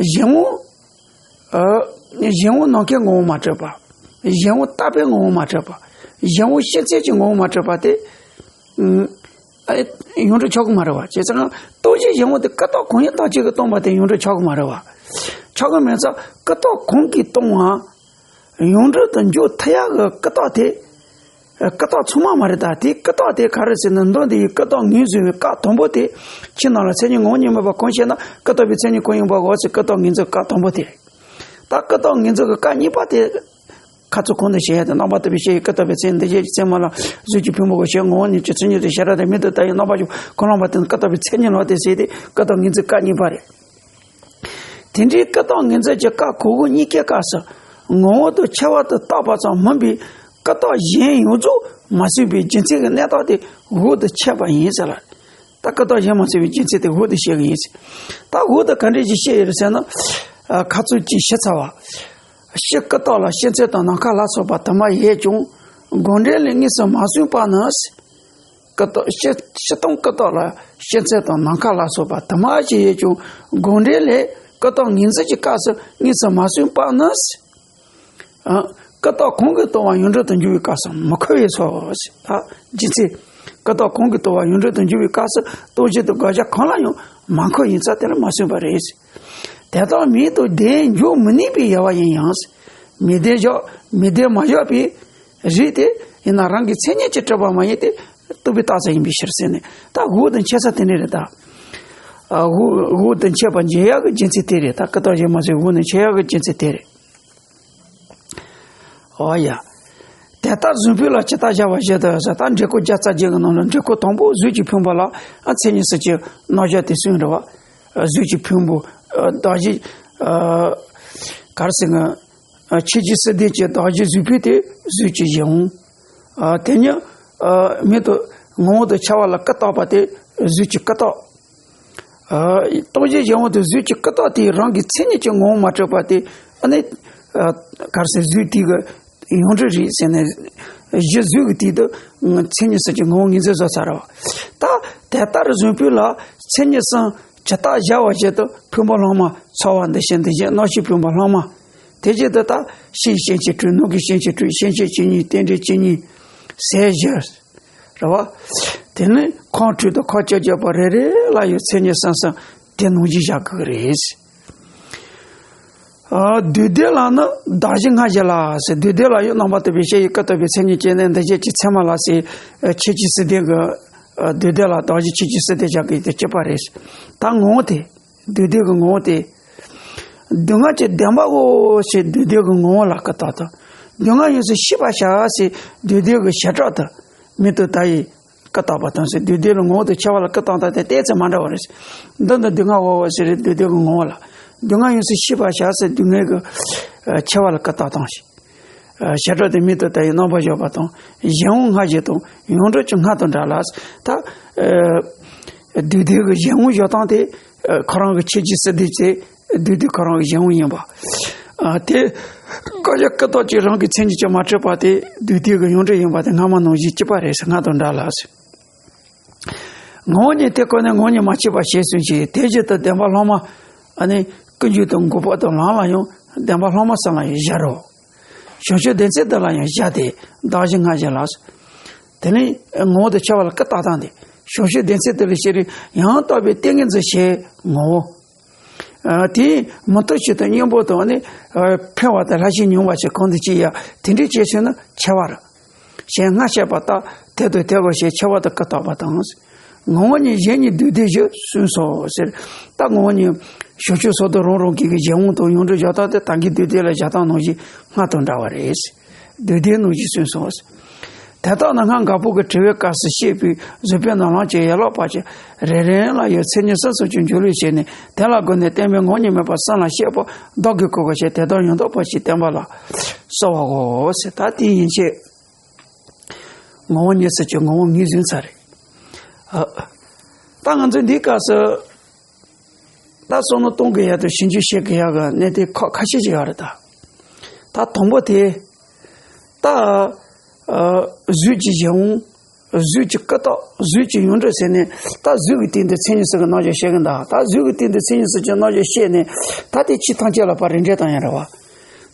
གཞན་དབང་། ཨ། གཞན་དབང་ནམ་མཁའི་ངོ་བོ་མ་གྲུབ་པ། གཞན་དབང་རྟག་པའི་ངོ་བོ་མ་གྲུབ་པ། གཞན་དབང་ཤེས་ཚད་ཀྱི་ངོ་བོ་མ་གྲུབ་པ་དེ། ཨ། ཡུངས་འབྲུ་ཆགས་ཀྱི་མ་རེད་བ། བྱས་ཙང་སྟོང་གཞི་གཞན་དབང་དེ་ཀུན་བཏགས་གང་ཡིན་ཐམས་ཅད་ཀྱིས་སྟོང་པ་དེ་ཡུངས་འབྲུ་ཆགས་ཀྱི་མ་རེད་བ། ཆགས་ཀྱི་མེད་ཙང་ཀུན་བཏགས་གང་གིས་སྟོང་བ་ཡུངས་འབྲུ་དུ་འགྱུར་ཐུབ་ཡག་གི་ཀུན་བཏགས་དེ། ཀུན་བཏགས་ཚང་མ་མ་རེད་ད། དེ་ཀུན་བཏགས་དེ་ག་རེ་ཟེར་ན་མདོ་འདི་ཡི་ཀུན་བཏགས་ངོས་བཟུང་བའི་སྐབས་དང་པོ་དེ། ཁྱེད་རྣམས་ལ་མཚན་ཉིད་ངོ་བོ་ཉིད་མིན་པ་གང་ཞེ་ན། ཀུན་བཏགས་པའི་མཚན་ཉིད་གང་ཡིན་པ་འོ་ཟེར། ཀུན་བཏགས་ངོས་འཛིན་སྐབས་དང་པོ་དེ། ད་ཀུན་བཏགས་ངོས་འཛིན་གྱི་སྐབས་གཉིས་པ་དེ། ཁ་ཚུར་གོང་དུ་བཤད་ཡ་དེ་རྣམ་པར་དག་པའི་ཤེས་ཡུལ་ཀུན་བཏགས་པའི་མཚན་ཉིད་འདུ་བྱེད་ཀྱི་མཚན་མ་ལ་གཟུགས་ཀྱི་ཕུང་པོ་གི་ཞེས་ངོ་བོ་ཉིད་ཀྱི་མཚན་ཉིད་དུ་ཞེ་དྲག་དང་མིང་དུ་བཏགས་ཡོད་རྣམ་པ་བཞི་ཁོ་རང་བ་དེ་ནི་ཀུན་བཏགས་པའི་མཚན་ཉིད་ལ་དེ་ཟེར་ཏེ་ཀུན་བཏགས་ངོས་འཛིན་སྐབས་གཉིས་པ་རེད། དེ་འདྲའི་ཀུན་བཏགས་ངོས་འཛིན་གྱི་སྐབས་གོ་དགོས་གཉིས་ཀའི་སྐབས་སུ་ངོ་བོ་དང་ཁྱད་པར་དུ་བཏགས་པ་ཙམ་མིན་པའི་ཀུན་བཏགས་གཞན་ཡོངས་རྫོགས་མ་ཟིན་པའི་རྒྱུ་མཚན་གྱི་གནས་སྟངས་དེ་འོག་ཏུ་འཆད་པ་ཡིན་ཟེར་ལ། ད་ཀུན་བཏགས་གཞན་མ་ཟིན་པའི་རྒྱུ་མཚན་དེ་འོག་ཏུ་བཤད་ཀྱི་ཡིན་ཟེར། ད་འོག་ཏུ་ག་འདྲས་ཀྱིས་བཤད་ཡོད་རེད་ཟེར་ན། ཨ། ཁ་ཚུར་གཅིག་ཞུས་ཚར་བ། སྤྱིར་ཀུན་བཏགས་ལ་ཤེས་ཚད་དང་ནམ་མཁའ་ལ་སོགས་པ་དུ་མ་ཡོད་ཀྱང་དགོངས་འགྲེལ་ལས་དངོས་སུ་མ་གསུངས་པ་ནི། ཀུན་བཏགས་སྤྱིར་སྤྱིར་བཏང་ཀུན་བཏགས་ལ་ཤེས་ཚད་དང་ནམ་མཁའ་ལ་སོགས་པ་དུ་མ་ཞིག་ཡོད་ཀྱང་དགོངས་འགྲེལ་ལས་ཀུན་བཏགས་ངོས་འཛིན་གྱི་སྐབས་སུ་དངོས་སུ་མ་གསུངས་པ་ནི། ཨ། ཀུན་བཏགས་གང་གིས་སྟོང་བ་ཡུངས་འབྲུ་དུ་འགྱུར་བའི་སྐབས་སུ་མི་འཁོར་བས་སོ། ད་རྒྱུ་མཚན། ཀུན་བཏགས་གང་གིས་སྟོང་བ་ཡུངས་འབྲུ་དུ་འགྱུར་བའི་སྐབས་སུ་སྟོང་གཞི་དང་དགག་བྱ་གང་ལ་ཡང་མ་འཁོར་ཡིན་ཙང་དེ་ལ་མ་གསུངས་པ་རེད། དེ་ལྟར་མིང་དང་ལྡན་འཇོག་མི་ནུས་པའི་དབྱེ་བ་ཡིན་ཡང་། མིང་ལྡན་བཞག་མིང་ལྡན་མ་བཞག་པའི་རིགས་དེ་ཡིན་ན་རང་གི་མཚན་ཉིད་ཀྱིས་གྲུབ་པ་མ་ཡིན་ཏེ། རྟོག་པས་བཏགས་ཙམ་ཡིན་པའི་ཕྱིར་ཟེར་ནས་ད་འོག་ཏུ་འཆད་ས་དེ་འདྲ་རེད་ད། ཨ། འོག་འོག་ཏུ་འཆད་པར་འགྱུར་ཡག་གི་རྒྱུ་མཚན་དེ་རེད་ད། ཀུན་བཏགས་གཞན་མ་ཟིན་འོག་ནས་འཆད་ཡག་གི་རྒྱུ་མཚན་དེ་རེད། ཨོ་ཡ། དེ་ལྟར་གཟུགས་ཕུང་ལ་ཇི་ལྟར་སྦྱར་བ་བཞིན་དུ་ཟེར། ད་འགྲེལ་སྐོར་བརྒྱ་རྩ་བརྒྱད་ཀྱི་ནང་ལ་འགྲེལ་སྐོར་དང་པོ་གཟུགས་ཀྱི་ཕུང་པོ་ལ་ཨ་མཚན་ཉིད་གསུམ་གྱི་རྣམ་གཞག་དེ་གསུངས་རེད་བ། གཟུགས་ཀྱི་ཕུང་པོ། ཨ། གདགས་གཞི། ཨ། ག་རེ་ཟེར་ང་། ཨ། ཆོས་ཀྱི་སྲིད་ལྡན་གྱི་གདགས་གཞི་གཟུགས་ཕུང་དེ་གཟུགས་ཀྱི་གཞན་དབང་། ཨ། དེ་ཉིད། ཨ། མིང་དང་ངོ་བོ་དང་ཁྱད་པར་ལ་ཀུན་བཏགས་པ་དེ་གཟུགས་ཀྱི་ཀུན་བཏགས། ཨ། སྟོང་གཞི་གཞན་དབང་དུ་གཟུགས་ཀྱི་ཀུན་བཏགས་དེ་རང་གི་མཚན་ཉིད་ཀྱི་ངོ་བོ་མ་གྲུབ་པ་དེ་ཨ་ནི། ཨ། ག་རེ་ཟེར། གཟུགས་དེ་གི་ཡུངས་འབྲུ་རེད་ཟེར་ནས་གཞི་གཟུགས་ཀྱི་དེ་དུ་མཚན་ཉིད་གསུམ་གྱི་ངོ་བོ་ངོས་འཛིན་བཟོ་ཚར་བ། ད་དེ་ལྟར་གཟུགས་ཕུང་ལ་མཚན་ཉིད་གསུམ་ཇི་ལྟར་སྦྱར་བ་བཞིན་དུ་ཕུང་པོ་ལྷག་མ། ཚོར་བ་འདུ་ཤེས་འདུ་བྱེད་རྣམ་ཤེས་ཕུང་པོ་ལྷག་མ། དེ་བཞིན་དུ་ད་ཕྱིའི་སྐྱེ་མཆེད་དྲུག་ནང་གི་སྐྱེ་མཆེད་དྲུག་སྐྱེ་མཆེད་བཅུ་གཉིས། རྟེན་འབྲེལ་བཅུ་གཉིས། ཟས་བཞི། རེད་བ། དེ་ནི་ཁམས་དྲུག་དང་ཁམས་བཅོ་བརྒྱད་པོ་རེ་རེ་ལ་ཡང་མཚན་ཉིད་གསུམ་གསུམ་དེ་ནང་བཞིན་བཞག་དགོས་ཀྱི་རེད། ཨ། བསྡུས་དོན་ལ་ནི་གདགས་གཞི་ལྔ་བཞི་ལ་ཟེར། བསྡུས་དོན་ལ་ཡང་རྣམ་པར་དག་པའི་ཤེས་ཡུལ་ཀུན་བཏགས་པའི་མཚན་ཉིད་ཅན་ནི་འདུ་བྱེད་ཀྱི་མཚན་མ་ལ་ཟེར། ཆོས་ཀྱི་སྲིད་ལྡན་གྱི་ ཨ། བདུད་སྡེ་ལ་བདག་གཞན་གཅེས་ཀྱི་སྲིད་དེ་བཞག་གི་དེ་གཅིག་པ་རེད། ད་ངོ་བོ་དེ། བདུད་སྡེ་གི་ངོ་བོ་དེ། སྡུག་བསྔལ་གྱི་བདེན་པའོ་ཞེས་བདུད་སྡེ་གི་ངོ་བོ་ལ་སྐུར་བཏང་དང་། སྡུག་བསྔལ་ཡོངས་སུ་ཤེས་པར་བྱ་ཞེས་བདུད་སྡེ་གི་བྱེ་བྲག་ཏུ་མིང་དུ་བཏགས་ཡི་སྐུར་བཏང་བ་དང་ཟེར། བདུད་སྡེ་ལ་ངོ་བོ་དང་ཁྱད་པར་ལ་སྐུར་བཏང་སྟངས་དེ་ཏོག་ཙམ་མ་འདྲ་བ་རེད། འདི་ནི་སྡུག་བསྔལ་བའོ་ཟེར་བདུད་སྡེ་གི་ངོ་བོ་ལ། སྡུག་བསྔལ་ཡོངས་སུ་ཤེས་པར་བྱ་ཟེར་སྡུག་བསྔལ་གྱི་ཨ་ཁྱད་པར་ལ་སྐུར་བཏང་སྟངས་ཤིག་ཨ་བྱེ་བྲག་ཏུ་མིང་དུ་བཏགས་ཡི་རྣམ་པར་བཞག་པ་དང་གཞན་དབང་སྔར་བཞིན་དང་ཡོངས་གྲོལ་གྱི་སྔར་དང་འདྲ་ལ། ད་ཨ་བདུད་སྡེ་གི་གཞན་དབང་བཞག་སྟངས་དེ་ཨ་ཁོ་རང་གི་ཁྱེད་ཀྱི་སྲིད་དེ་བྱས། བདུད་སྡེ་ཁོ་རང་གི་གཞན་དབང་ཡིན་པ། ཨ་དེ་བཀའ་རྒྱ་སྐུར་བཏང་གྱི་རང་གི་མཚན་ཉིད་ཀྱིས་མ་འཕྲད་པ་དེ་བདུད་སྡེ་གི་ཡོངས་གྲོལ་ཡིན་པ་དེ་སྔ་མ་ནང་བཞིན་གཅིག་པ་རེད་ཟེར། སྔར་དང་འདྲ་ལ་ཟེར། ངོ་བོ་ཉིད་དེ་ཀུན་ནས་ངོ་བོ་ཉིད་མ་སྐྱེས་པ་ཞེས་གསུངས་ཤིང་། དེ་བཞིན་དུ་བདེན་པ་སློབ་མ་ཨ་ནི་ཀུན་འབྱུང་དང་འགོག་པ་དང་ལམ་ལ་ཡང་བདེན་པ་སློབ་མ་གསུམ་ལ་ཡང་སྦྱར་རོ། བྱང་ཆུབ་བདེན་ཚིག་འདི་ལ་ཡང་སྦྱར་ཏེ་བདག་གཞན་སྔར་བཞིན་ལ། དེ་ནི་ངོ་བོ་དང་ཁྱད་པར་ལ་སྐུར་བཏང་སྟངས་དེ། བྱང་ཆུབ་བདེན་ཚིག་འདི་ལ་ཤེས་རིག་ཡང་དག་པའི་ཏིང་ངེ་འཛིན་ཞེས་ངོ་བོ། ཨ་དེའི་མུ་སྟེགས་ཆོས་དང་གཉེན་པོ་དང་ནི་ཨ་ཕན་བ་དང་ལྷ་ཞིང་མྱོང་བ་ཞེས་གང་དུ་ཅི་ཡང་དེ་འདྲའི་བྱས་ཚུལ་ནི་ཁྱད་པར། ཞེས་སྔར་བཤད་པ་ལྟར་དེ་དང་དེ་བས་ཞེས་ཁྱད་པར་དུ་སྐུར་བཏང་བ་དང་། ངོ་བོ་ཉིད་གཞན་གཉིས་བདུད་སྡེ་བཞི་གསུངས་སོ་ཟེར། ད་ངོ་བོ་ཉིད་བྱང་ཆུབ་སོ་བདུན་རང་རང་གི་གཞན་དབང་དང་ཡོངས་གྲོལ་བཞག་སྟངས་དེ་ད་གིན་བདུད་སྡེ་ལ་བཞག་སྟངས་ནང་བཞིན་སྔར་དང་འདྲ་བ་རེད། བདུད་སྡེ་ནང་བཞིན་གསུངས་སོ། དེ་ལྟར་ན་སྔར་འགག་པོ་གི་དྲི་བའི་སྐབས་སུ་བཤད་པའི་གཟུགས་པོའི་ནང་ལམ་གྱི་ཡན་ལག་པ་ཅིག་རེ་རེ་ལ་ཡང་མཚན་ཉིད་གསུམ་གསུམ་གྱི་འཇུག་ལུགས་བྱས་ནས་དེ་ལ་བསྒོམས་ནས་བརྟེན་པའི་ངོ་བོ་ཉིད་མེད་པ་གསུམ་ལ་བཤད་པ་བདག་གིས་གོ་དགོས་ཞེས་དེ་ལྟར་ཡང་དག་པར་ཞིག་བསྟན་པ་ལ་གསོལ་བའོ་ཟེར། ད་དེ་ཡན་ཆད་ངོ་བོ་ཉིད་ཟེར་གྱི་ངོ་བོ་ངོས་ཟིན་ཚར་རེད། ཨ། ད་ང་ཚོས་འདིའི་སྐབས་སུ་ད་བསམ་བློ་གཏོང་དགོས་ཡག་དང་ཞིབ་འཇུག་བྱེད་དགོས་ཡག་གི་གནད་དོན་ཁག་ཁ་ཤས་ཤིག་ཡོད་རེད་ད། ད་དང་པོ་དེ། ད་ཨ་གཟུགས་ཀྱི་གཞན་དབང་། གཟུགས་ཀྱི་ཀུན་བརྟགས་གཟུགས་ཀྱི་ཡོངས་གྲོལ་ཟེར་ནས་ད་གཟུགས་ཀྱི་སྟེང་དུ་མཚན་ཉིད་གསུམ་གྱི་རྣམ་གཞག་བཤད་གི་འདུག་ད་གཟུགས་ཀྱི་སྟེང་དུ་མཚན་ཉིད་གསུམ་གྱི་རྣམ་གཞག་བཤད་ནས་ད་དེ་ཕྱི་ཐམས་ཅད་ལ་ཕར་རིགས་འགྲེ་བཏང་ཡ་རེད་བ།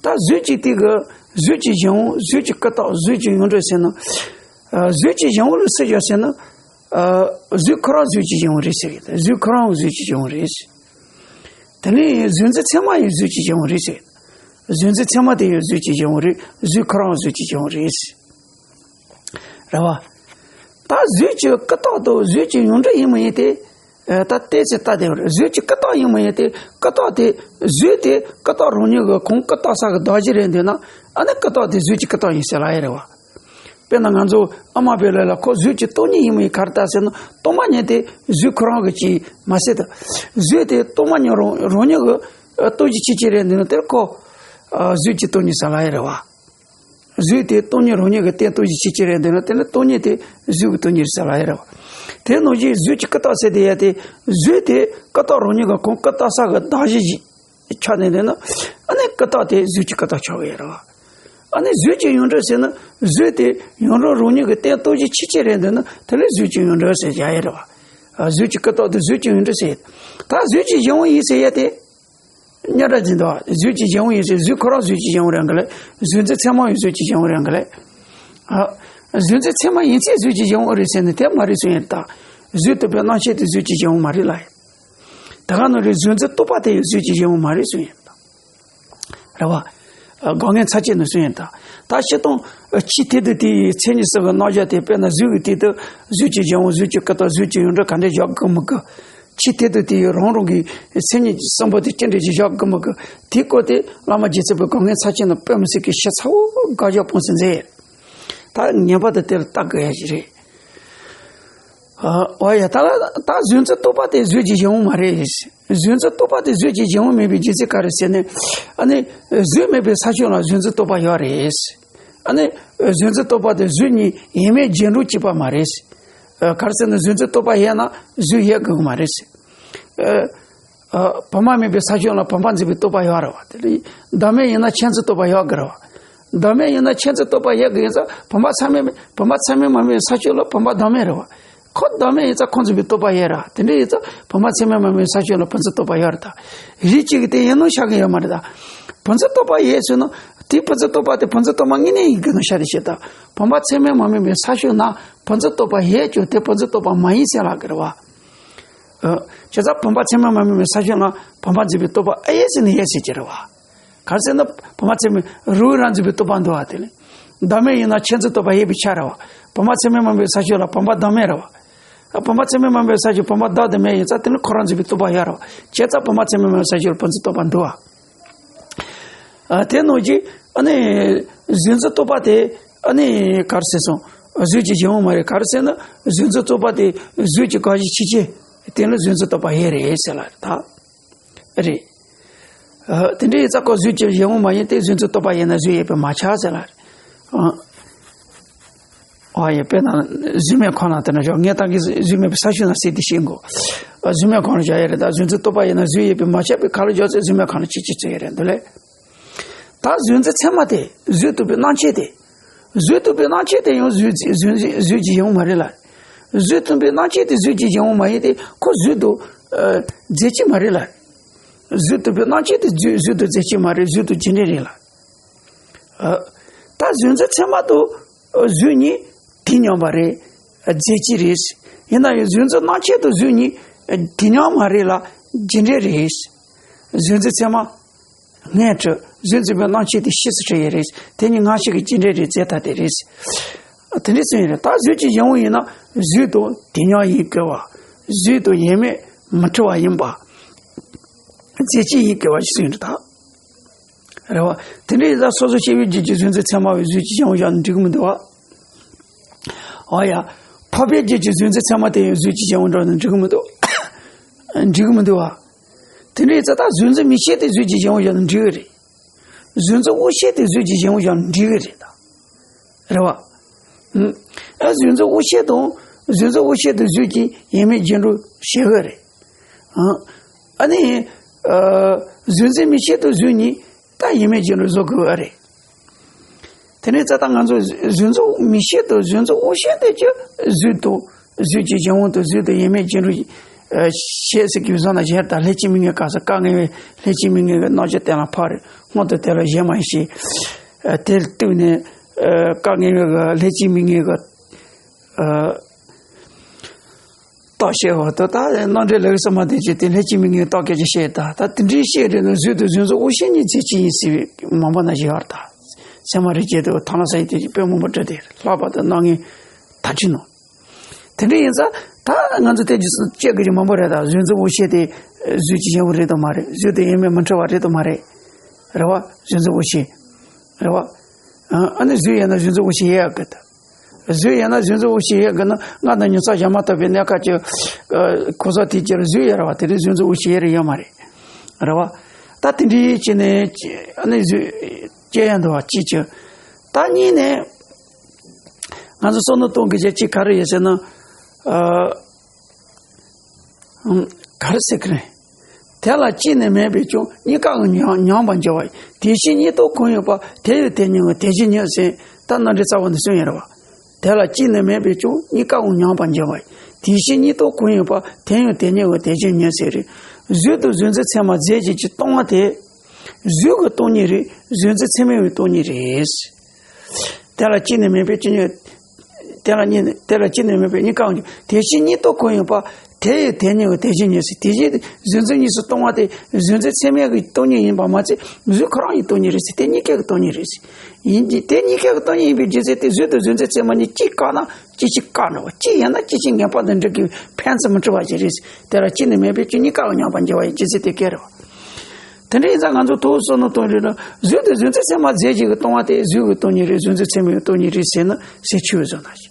ད་གཟུགས་ཀྱི་སྟེང་གི་གཟུགས་ཀྱི་གཞན་དབང་། གཟུགས་ཀྱི་ཀུན་བརྟགས། གཟུགས་ཀྱི་ཡོངས་གྲོལ་ཟེར་ན། ཨ་གཟུགས་ཀྱི་གཞན་དབང་ལ་སུ་བཞག་ཟེར་ན། ཨ་གཟུགས་ཁོ་རང་གཟུགས་ཀྱི་གཞན་དབང་རེད་ཟེར་གི། གཟུགས་ཁོ་རང་གཟུགས་ཀྱི་གཞན་དབང་རེད། དེ་ནས་གཟུགས་འཛིན་ཚད་མ་ཡང་གཟུགས་ཀྱི་གཞན་དབང་རེད་ཟེར། གཟུགས་འཛིན་ཚད་མ་དེ་ཡང་གཟུགས་ཀྱི་གཞན་དབང་རེད། གཟུགས་ཁོ་རང་གཟུགས་ཀྱི་གཞན་དབང་རེད། རེད་བ། ད་གཟུགས་ཀྱི་ཀུན་བརྟགས་དང་གཟུགས་ཀྱི་ཡོངས་གྲོལ་ཡིན་མིན་དེ། ཨ་ད་ལྟའི་ཚེ་ལྟ་བདེ་བ་རེད། གཟུགས་ཀྱི་ཀུན་བརྟགས་ཡིན་མིན་དེ། ཀུན་བརྟགས་དེ་གཟུགས་དེ་ཀུན་བརྟགས་རང་ཉིད་ཀྱི་གང་ཀུན་བརྟགས་ས་གི་གདགས་གཞི་རེད་འདོད་ན། ཨ་ནི་ཀུན་བརྟགས་དེ་གཟུགས་ཀྱི་ཀུན་བརྟགས་ཡིན་ཟེར་ལབ་ཡ་རེད་བ། དཔེར་ན་ང་ཚོ་ཨ་མ་བེ་ལེ་ལ་ཁོ་གཟུགས་ཀྱི་སྟོང་ཉིད་ཡིན་མིན་ག་རེ་ལྟ་ཟེར་ན། སྟོང་པ་ཉིད་དེ་གཟུགས་ཁོ་རང་གི་ཅིག་མ་ཟད་དུ། གཟུགས་དེ་སྟོང་པ་ཉིད་རང་རང་ཉིད་ཀྱི་ཨ་སྟོང་གཞི་ཆོས་ཅན་རེད་འདོད་ན་དེར་ཁོ་ཨ་གཟུགས་ཀྱི་སྟོང་ཉིད་ཟེར་ལབ་ཡ་རེད་བ། གཟུགས་དེ་སྟོང་ཉིད་རང་ཉིད་ཀྱི་རྟེན་སྟོང་གཞི་ཆོས་ཅན་རེད་འདོད་ན་དེ་ནི་སྟོང་ཉིད་དེ་གཟུགས་ཀྱི་སྟོང་ཉིད་ཟེར་ལབ་ཡ་རེད་བ། དེ་ནང་བཞིན་གཟུགས་ཀྱི་ཀུན་བརྟགས་ཟེར་དེ་ཡ་དེ། གཟུགས་དེ་ཀུན་བརྟགས་རང་ཉིད་ཀྱི་གང་ཀུན་བརྟགས་ས་གི་གདགས་གཞི་ཆགས་ནས་འདོད་ན། ཨ་ནི་ཀུན་བརྟགས་དེ་གཟུགས་ཀྱི་ཀུན་བརྟགས་ཆགས་ཀྱི་ཡོད་རེད་བ། ཨ་ནི་གཟུགས་ཀྱི་ཡོངས་གྲོལ་ཟེར་ན། གཟུགས་དེ་ཡུམ་རོལ་རང་ཉིད་ཀྱི་རྟེན་སྟོང་གཞི་ཆོས་ཅན་རེད་འདོད་ན་དེ་ལ་གཟུགས་ཀྱི་ཡོངས་གྲོལ་ཟེར་བཞག་ཡ་རེད་བ། ཨ་གཟུགས་ཀྱི་ཀུན་བརྟགས་དེ་གཟུགས་ཀྱི་ཡོངས་གྲོལ་ཟེར། ད་གཟུགས་ཀྱི་གཞན་དབང་ཡིན་ཟེར་ཡ་དེ། རྙོག་དྲ་ཅིག་འདུག་གཟུགས་ཀྱི་གཞན་དབང་ཡིན་ཟེར། གཟུགས་ཁོ་རང་གཟུགས་ཀྱི་གཞན་དབང་རེད་འགའ་ལས། གཟུགས་འཛིན་ཚད་མ་ཡང་གཟུགས་ཀྱི་གཞན་དབང་རེད་འགའ་ལས། ཨ་གཟུགས་འཛིན་ཚད་མ་ཡིན་ཚད་གཟུགས་ཀྱི་གཞན་དབང་རེད་ཟེར་ན་དེ་མ་རེད་གསུང་ཡ་རེད་ད། གཟུགས་རྟོག་པའི་རྣམ་ཤེས་དེ་གཟུགས་ཀྱི་གཞན་དབང་མ་རེད་ལབ་ཡ། དེ་ག་ནང་བཞིན་གཟུགས་འཛིན་རྟོག་པ་དེ་ཡང་གཟུགས་ཀྱི་གཞན་དབང་མ་རེད་གསུང་ཡ་རེད་ད། རེད་བ། ཨ་དགོངས་ངེས་ཚར་གཅིག་ནས་གསུང་ཡིན་ད། ད་སྤྱིར་བཏང་ཆོས་ཐད་དུ་དེའི་མཚན་ཉིད་གསུམ་གྱི་རྣམ་གཞག་དེ། དཔེར་ན་གཟུགས་ཀྱི་སྟེང་དུ་གཟུགས་ཀྱི་གཞན་དབང་། གཟུགས་ཀྱི་ཀུན་བརྟགས། གཟུགས་ཀྱི་ཡོངས་གྲོལ་ག་འདྲས་བཞག་དགོས་མི་དགོས། ཆོས་ཐད་དུ་དེའི་རང་རང་གི་མཚན་ཉིད་གསུམ་པོ་དེ་ཅི་འདྲས་ཀྱི་བཞག་དགོས་མི་དགོས། དེའི་སྐོར་དེ་བླ་མ་རྗེ་བཙུན་པའི་དགོངས་ངེས་ཚར་གཅིག་ནས་དཔེ་མི་སྲིད་ཀྱི་ཞིབ་ཚགས་པོ་དགག་བཞག་སྤོང་ཟིན་མཛད། ད་ངེས་པར་དུ་དེ་ལ་བལྟ་དགོས་ཡ་ཞིག་རེད། ཨ་འོ་ཡ། ད་ལ་ད་གཟུགས་འཛིན་རྟོག་པ་དེ་གཟུགས་ཀྱི་གཞན་དབང་མ་རེད། གཟུགས་འཛིན་རྟོག་པ་དེ་གཟུགས་ཀྱི་གཞན་དབང་མིན་པའི་རྒྱུ་མཚན་ག་རེ་ཟེར་ན། ཨ་ནི་གཟུགས་མེད་པའི་ས་ཕྱོགས་ལ་གཟུགས་འཛིན་རྟོག་པ་ཡོད་རེད། ཨ་ནི་གཟུགས་འཛིན་རྟོག་པ་དེ་གཟུགས་གཉིས་ཡིན་མིན་རྗེས་འགྲོ་གཅིག་པ་མ་རེད། ཨ་ག་རེ་ཟེར་ན་གཟུགས་འཛིན་རྟོག་པ་ཡོད་ན་གཟུགས་ཡོད་དགོས་ཀྱི་མ་རེད། ཨ་ཨ་བུད་མེད་མིན་པའི་ས་ཕྱོགས་ལ་བུམ་པ་འཛིན་པའི་རྟོག་པ་ཡོད་རེད་བ། དེ་ལས་བདག་མེད་ཡིན་ན་ཁྱད་འཛིན་རྟོག་པ་ཡོད་དགོས་རེད་བ། བདག་མེད་ཡིན་ན་ཁྱད་འཛིན་རྟོག་པ་ཡོད་དགོས་ཡིན་ཙང་བུམ་པ་ཚད་མེད་བུམ་པ་ཚད་མེད་མ་ཡིན་པའི་ས་ཕྱོགས་ལ་བུམ་པ་བདག་མེད་རེད་བ། ཁོ་བདག་མེད་ཡིན་ཙང་ཁོ་འཛིན་པའི་རྟོག་པ་ཡོད་རེད། དེ་འདྲ་ཡིན་ཙང་བུམ་པ་ཚད་མེད་མ་ཡིན་པའི་ས་ཕྱོགས་ལ་བུམ་འཛིན་རྟོག་པ་ཡོད་རེད་ད། རིགས་གཅིག་གི་སྟེང་ཡིན་ནོ་ཤར་གི་ཡོད་མ་རེད་ད། བུམ་འཛིན་རྟོག་པ་ཡོད་ཟེར་ན་དེའི་བུམ་འཛིན་རྟོག་པ་དེ་བུམ་འཛིན་རྟོག་པ་དངོས་གནས་ཡིན་དགོས་ནོ་ཤར་རེད་ཤེས་ད། བུམ་པ་ཚད་མེད་མ་ཡིན་པའི་ས་ཕྱོགས་ན་བུམ་འཛིན་རྟོག་པ་ཡོད་ཀྱང་དེ་བུམ་འཛིན་རྟོག་པ་མ་ཡིན་ཟེར་ལབ་གི་རེད་བ། ཨ། བྱས་ཙང་བུམ་པ་ཚད་མེད་མ་ཡིན་པའི་ས་ཕྱོགས་ན་བུམ་པ་འཛིན་པའི་རྟོག་པ་ཨེ་ཡོད་ཟེར་ན་ཡོད་ཟེར་གྱི་རེད་བ། ག་རེ་ཟེར་ན་བུམ་པ་ཚད་མེད་རང་རང་འཛིན་པའི་རྟོག་པ་འདུག་བ། དེ་ནི་བདག་མེད་ཡིན་ན་ཁྱད་འཛིན་རྟོག་པ་ཡོད་པའི་ཆ་རེད་བ། བུམ་པ་ཚད་མེད་མ་ཡིན་པའི་ས་ཕྱོགས་ལ་བུམ་པ་བདག་མེད་རེད་བ། བུམ་པ་ཚད་མས་མ་དམིགས་པའི་ས་བཅུ་པ་བུམ་པ་བདག་ཏུ་མེད་ཡིན་ཙང་དེ་ནི་ཁོ་རང་འཛིན་པའི་རྟོག་པ་ཡོད་རེད་བ། བྱས་ཙང་བུམ་པ་ཚད་མས་མ་དམིགས་པའི་ས་བཅུ་ལ་བུམ་འཛིན་རྟོག་པ་འདུག་བ། ཨ། དེ་ནང་བཞིན་ཨ་ནི་གཟུགས་འཛིན་རྟོག་པ་དེ་ཨ་ནི་ག་རེ་ཟེར་སོང་། གཟུགས་ཀྱི་གཞན་དབང་མ་རེད། ག་རེ་ཟེར་ན་གཟུགས་འཛིན་རྟོག་པ་དེ་གཟུགས་ཀྱི་གང་ཞིག་ཕྱིན་ཆད་དེ་ནི་གཟུགས་འཛིན་རྟོག་པ་ཡོད་རེད་ཟེར་ལ་རེད་ད། རེད། ཨ། དེ་འདྲ་ཡིན་ཙང་ཁོ་གཟུགས་ཀྱི་གཞན་དབང་མ་ཡིན་ཏེ་གཟུགས་འཛིན་རྟོག་པ་ཡིན་ན་གཟུགས་ཡོད་པས་མ་ཁྱབ་ཟེར་ལ། ཨ། ཨ་ཡ། དཔེར་ན་གཟུགས་མེད་ཁོ་ན་དེ་འདྲ་ཞོག་ངས་ད་གིན་གཟུགས་མེད་པའི་ས་ཞུ་ན་སྲིད་དེ་ཤེས་དགོས། ཨ། གཟུགས་མེད་ཁོ་ན་བཞག་ཡ་རེད་ད། གཟུགས་འཛིན་རྟོག་པ་ཡིན་ན་གཟུགས་ཡོད་པས་མ་ཁྱབ་པའི་ཁ་ལ་འཇོག་ཚེ་གཟུགས་མེད་ཁོ་ན་ཅི་ཅི་ཚོད་ཡ་རེད་འདུག་ལེ། ད་གཟུགས་འཛིན་ཚད་མ་དེ་གཟུགས་རྟོག་པའི་རྣམ་བཅད་དེ། གཟུགས་རྟོག་པའི་རྣམ་བཅད་དེ་ཡང་གཟུགས་གཟུགས་གཟུགས་ཀྱི་གཞན་དབང་མ་རེད་ལ། གཟུགས་རྟོག་པའི་རྣམ་བཅད་དེ་གཟུགས་ཀྱི་གཞན་དབང་མ་ཡིན་ཏེ་ཁོ་གཟུགས་དང་རྫས་གཅིག་མ་རེད་ལ། གཟུགས་རྟོག་པའི་རྣམ་བཅད་དེ་གཟུགས་གཟུགས་དང་རྫས་གཅིག་མ་རེད། གཟུགས་དང་རྒྱུ་འབྲས་རེད་ལ། ཨ། ད་གཟུགས་འཛིན་ཚད་མ་དང་གཟུགས་གཉིས་དུས་མཉམ་པ་རེད། རྫས་གཅིག་རེད། ཡིན་ན་ཡང་གཟུགས་འཛིན་རྣམ་བཅད་དང་གཟུགས་གཉིས་དུས་མཉམ་མ་རེད་ལ་རྒྱུ་འབྲས་རེད། གཟུགས་འཛིན་ཚད་མ་སྔོན་གྲུབ། གཟུགས་འཛིན་པའི་རྣམ་བཅད་དེ་ཕྱིས་སུ་གྲུབ་ཡས་རེད། དེ་གཉིས་སྔ་ཕྱི་གི་རྒྱུ་འབྲས་རེད་ཟེར་ད་དེ་རེད། དེ་འདྲ་ཟེར་ཡིན་རེད། ད་གཟུགས་ཀྱི་གཞན་དབང་ཡིན་ན་གཟུགས་དང་དུས་མཉམ་ཡིན་དགོས་པ། གཟུགས་དང་ཡེངས་མེད་མི་འཁྲུལ་བ་ཡིན་པ། རྫས་གཅིག་ཡིན་དགོས་པ་ཞིག་ཟེར་ཡིན་རེད་ད། རེད་བ། དེ་འདྲ་ཡིན་ཙང་སོ་སོ་སྐྱེ་བོའི་རྒྱུད་ཀྱི་གཟུགས་འཛིན་ཚད་མ་བའི་གཟུགས་ཀྱི་གཞན་དབང་བཞག་ན་འགྲིག་གི་མི་འདུག་བ། ཨོ་ཡ། འཕགས་པའི་རྒྱུད་ཀྱི་གཟུགས་འཛིན་ཚད་མ་དེ་ཡང་གཟུགས་ཀྱི་གཞན་དབང་བསྒྲགས་ན་འགྲིག་གི་མི་འདུག་འགྲིག་གི་མི་འདུག་བ། དེ་འདྲ་ཡིན་ཙང་ད་གཟུགས་འཛིན་མིག་ཤེས་དེ་གཟུགས་ཀྱི་གཞན་དབང་བཞག་ན་འགྲིག་གི་རེད། གཟུགས་འཛིན་དབང་ཤེས་དེ་གཟུགས་ཀྱི་གཞན་དབང་བཞག་ན་འགྲིག་གི་རེད་ད། རེད་བ། ཨ། གཟུགས་འཛིན་དབང་ཤེས་དང་གཟུགས་འཛིན་དབང་ཤེས་དེ་གཟུགས་ཀྱི་ཡེངས་མེད་རྒྱུ་འགྲུལ་བྱེད་གི་རེད། ཨ། ཨ་ནི། ཨ། གཟུགས་འཛིན་མིག་ཤེས་དང་གཟུགས་གཉིས་ད་ཡེངས་མེད་རྒྱུ་འགྲུལ་བཟོ་དགོས་པ་རེད། དེ་ནས་ཙ་ད་ང་ཚོ་གཟུགས་འཛིན་མིག་ཤེས་དང་གཟུགས་འཛིན་དབང་ཤེས་དེ་ཀྱི་གཟུགས་དང་གཟུགས་ཀྱི་གཞན་དབང་དང་གཟུགས་དང་ཡེངས་མེད་རྒྱུ་འགྲུལ་བྱེད་ཟེར་གྱི་བཟོ་ན་གཞན་ད་ལྷས་བྱིན་མི་མངོན་སྐབས་སུ་སྐབས་ལྔའི་ལྷས་བྱིན་མི་མངོན་གྱི་རྣམ་འགྱུར་གཏན་ལ་ཕབ་རེད། སྔོན་དུ་དེ་ལ་གཞན་མ་ཡིན་ཞེས། དེ་ལ་གཏུགས་ནས་སྐབས་ལྔའི་ལྷས་བྱིན་མི་མངོན་གྱི། རྟགས་བཤད་འོ་ད་ད་རྣམ་འགྲེལ་ལེའུ་གསུམ་པ་དེ་བྱས་ཏེ་ལྷས་བྱིན་མི་མངོན་རྟགས་སྐད་ཅིག་བཤད། ད་ད་དེ་འདྲའི་བཤད་རེད་ན་གཟུགས་དང་གཟུགས་འཛིན་དབང་ཤེས་གཉིས་རྫས་གཅིག་ཡིན་ཟེར་བའི་མང་པོ་ན་བཞི་བར་ད། ཚད་མ་རིགས་བརྒྱད་དུ་ཐ་ན་ས་ཡི་དེ་དཔེ་མང་པོ་བྲིས་ཏེ་ལྷག་པར་དུ་རྣམ་ངེས་དར་ཁྲིད་ནོ། དེ་འདྲ་ཡིན་ཙང་ད་ང་ཚོ་དེ་རྗེས་སུ་བཅད་དགོས་ཀྱི་མང་པོ་རེད། ད་གཟུགས་འཛིན་དབང་ཤེས་དེ་གཟུགས་ཀྱི་གཞན་དབང་རེད་དམ་མ་རེད། གཟུགས་དང་ཡེངས་མེད་མི་འཁྲུལ་བ་རེད་དམ་མ་རེད། རེད་བ། གཟུགས་འཛིན་དབང་ཤེས། རེད་བ། ཨ་ནི་གཟུགས་ཡོད་ན་གཟུགས་འཛིན་དབང་ཤེས་ཡོད་དགོས་ད། གཟུགས་ཡོད་ན་གཟུགས་འཛིན་དབང་ཤེས་ཡོད་དགོས་ན་སྔར་དང་མྱོང་ཚོར་བཞག་མ་ཐུབ་པའི་གནས་སྐབས་ཀྱི་གོ་ས་དེ་ཅིར་གཟུགས་ཡོད་རེད་བ། དེ་རིང་གཟུགས་འཛིན་དབང་ཤེས་ཡོད་རེད་ཡོད་མ་རེད། རེད་བ། ད་དེ་འདྲའི་བྱས་ནས་ཨ་ནི་གཟུགས་སྐྱེ་ཡ་འདུག་བ་གཅིག་བྱས། ད་གཉིས་ནས་ང་ཚོ་བསམ་བློ་གཏོང་དགོས་ཀྱི་གཅིག་ག་རེ་ཡོད་ཟེར་ན། ཨ། ག་རེ་ཟེར་གི་རེད། དེ་ལ་གཅིག་ནི་མེད་པས་ཀྱང་གཉིས་ཀའང་མྱོང་མྱོང་བར་འགྱུར་བ། དེ་བཞིན་གཉིས་སྟོང་གང་ཡོད་པ། དེ་ཡང་དེ་ཉིད་འོང་དེ་བཞིན་ཉིད་ཟེར། ད་རྣམ་འགྲེལ་རྩ་བ་ནས་གསུངས་ཡོད་རེད་བ། དེ་ལ་གཅིག་ནི་མེད་པས་ཀྱང་གཉིས་ཀའང་མྱོང་བར་འགྱུར་བ། དེ་བཞིན་གཉིས་སྟོང་གང་ཡོད་པ། དེ་ཡང་དེ་ཉིད་འོང་དེ་བཞིན་ཉིད་ཟེར་རེད། གཟུགས་དང་གཟུགས་འཛིན་ཚད་མ་རྫས་བརྒྱད་ཀྱི་སྟོང་པ་དེ། གཟུགས་ཀྱི་སྟོང་ཉིད་རེད། གཟུགས་འཛིན་ཚད་མའི་སྟོང་ཉིད་རེད། དེ་ལ་གཅིག་ནི་མེད་པས་གཅིག་ཉིད། དེ་ལ་གཉིས་ནི་དེ་ལ་གཅིག་ནི་མེད་པས་གཉིས་ཀའང་འགྱུར། དེ་བཞིན་གཉིས་སྟོང་གང་ཡོད་པ། དེ་ཡང་དེ་ཉིད་འོང་དེ་བཞིན་ཉིད་ཟེར། དེ་བཞིན་གཟུགས་འཛིན་གཉིས་སུ་སྟོང་པ་དེ་གཟུགས་འཛིན་ཚད་མའི་གི་སྟོང་ཉིད་ཡིན་པ་མ་ཚད་གཟུགས་ཁོ་རང་ཡང་སྟོང་ཉིད་རེད་ཟེར། དེ་གཉིས་ཀའི་གི་སྟོང་ཉིད་རེད་ཟེར། ཡིན་གྱི་དེ་གཉིས་ཀའི་གི་སྟོང་ཉིད་ཡིན་པའི་རྒྱུ་མཚན་དེ་གཟུགས་དང་གཟུགས་འཛིན་ཚད་མ་གཉིས་གཅིག་བཀག་ན་གཅིག་ཕྱིར་བཀག་འགྲོ་བ། གཅིག་ཡིན་ན་གཅིག་ཕྱིར་ངེས་པར་དུ་འགྲིག་གི་ཕན་ཚུན་མི་འཁྲུལ་བ་ཞིག་རེད་ཟེར། དེ་ལ་གཅིག་ནི་མེད་པས་གཅིག་གཉིས་ཀའང་མྱོང་བར་འགྱུར་བ་ཡི་རྒྱུ་མཚན་དེ་སྐད་རེད་བ། དེ་འདྲ་ཡིན་ཙང་ང་ཚོ་ཐོག་བསམ་བློ་གཏོང་རེད་ན་གཟུགས་དང་གཟུགས་འཛིན་ཚད་མ་རྫས་བརྒྱད་ཀྱི་སྟོང་པ་དེ་གཟུགས་ཀྱི་སྟོང་ཉིད་རེད། གཟུགས་འཛིན་ཚད་མའི་སྟོང་ཉིད་རེད་ཟེར་ན་ཟེར་ཆོག་པའི་བཟོ་ན་ཞིག་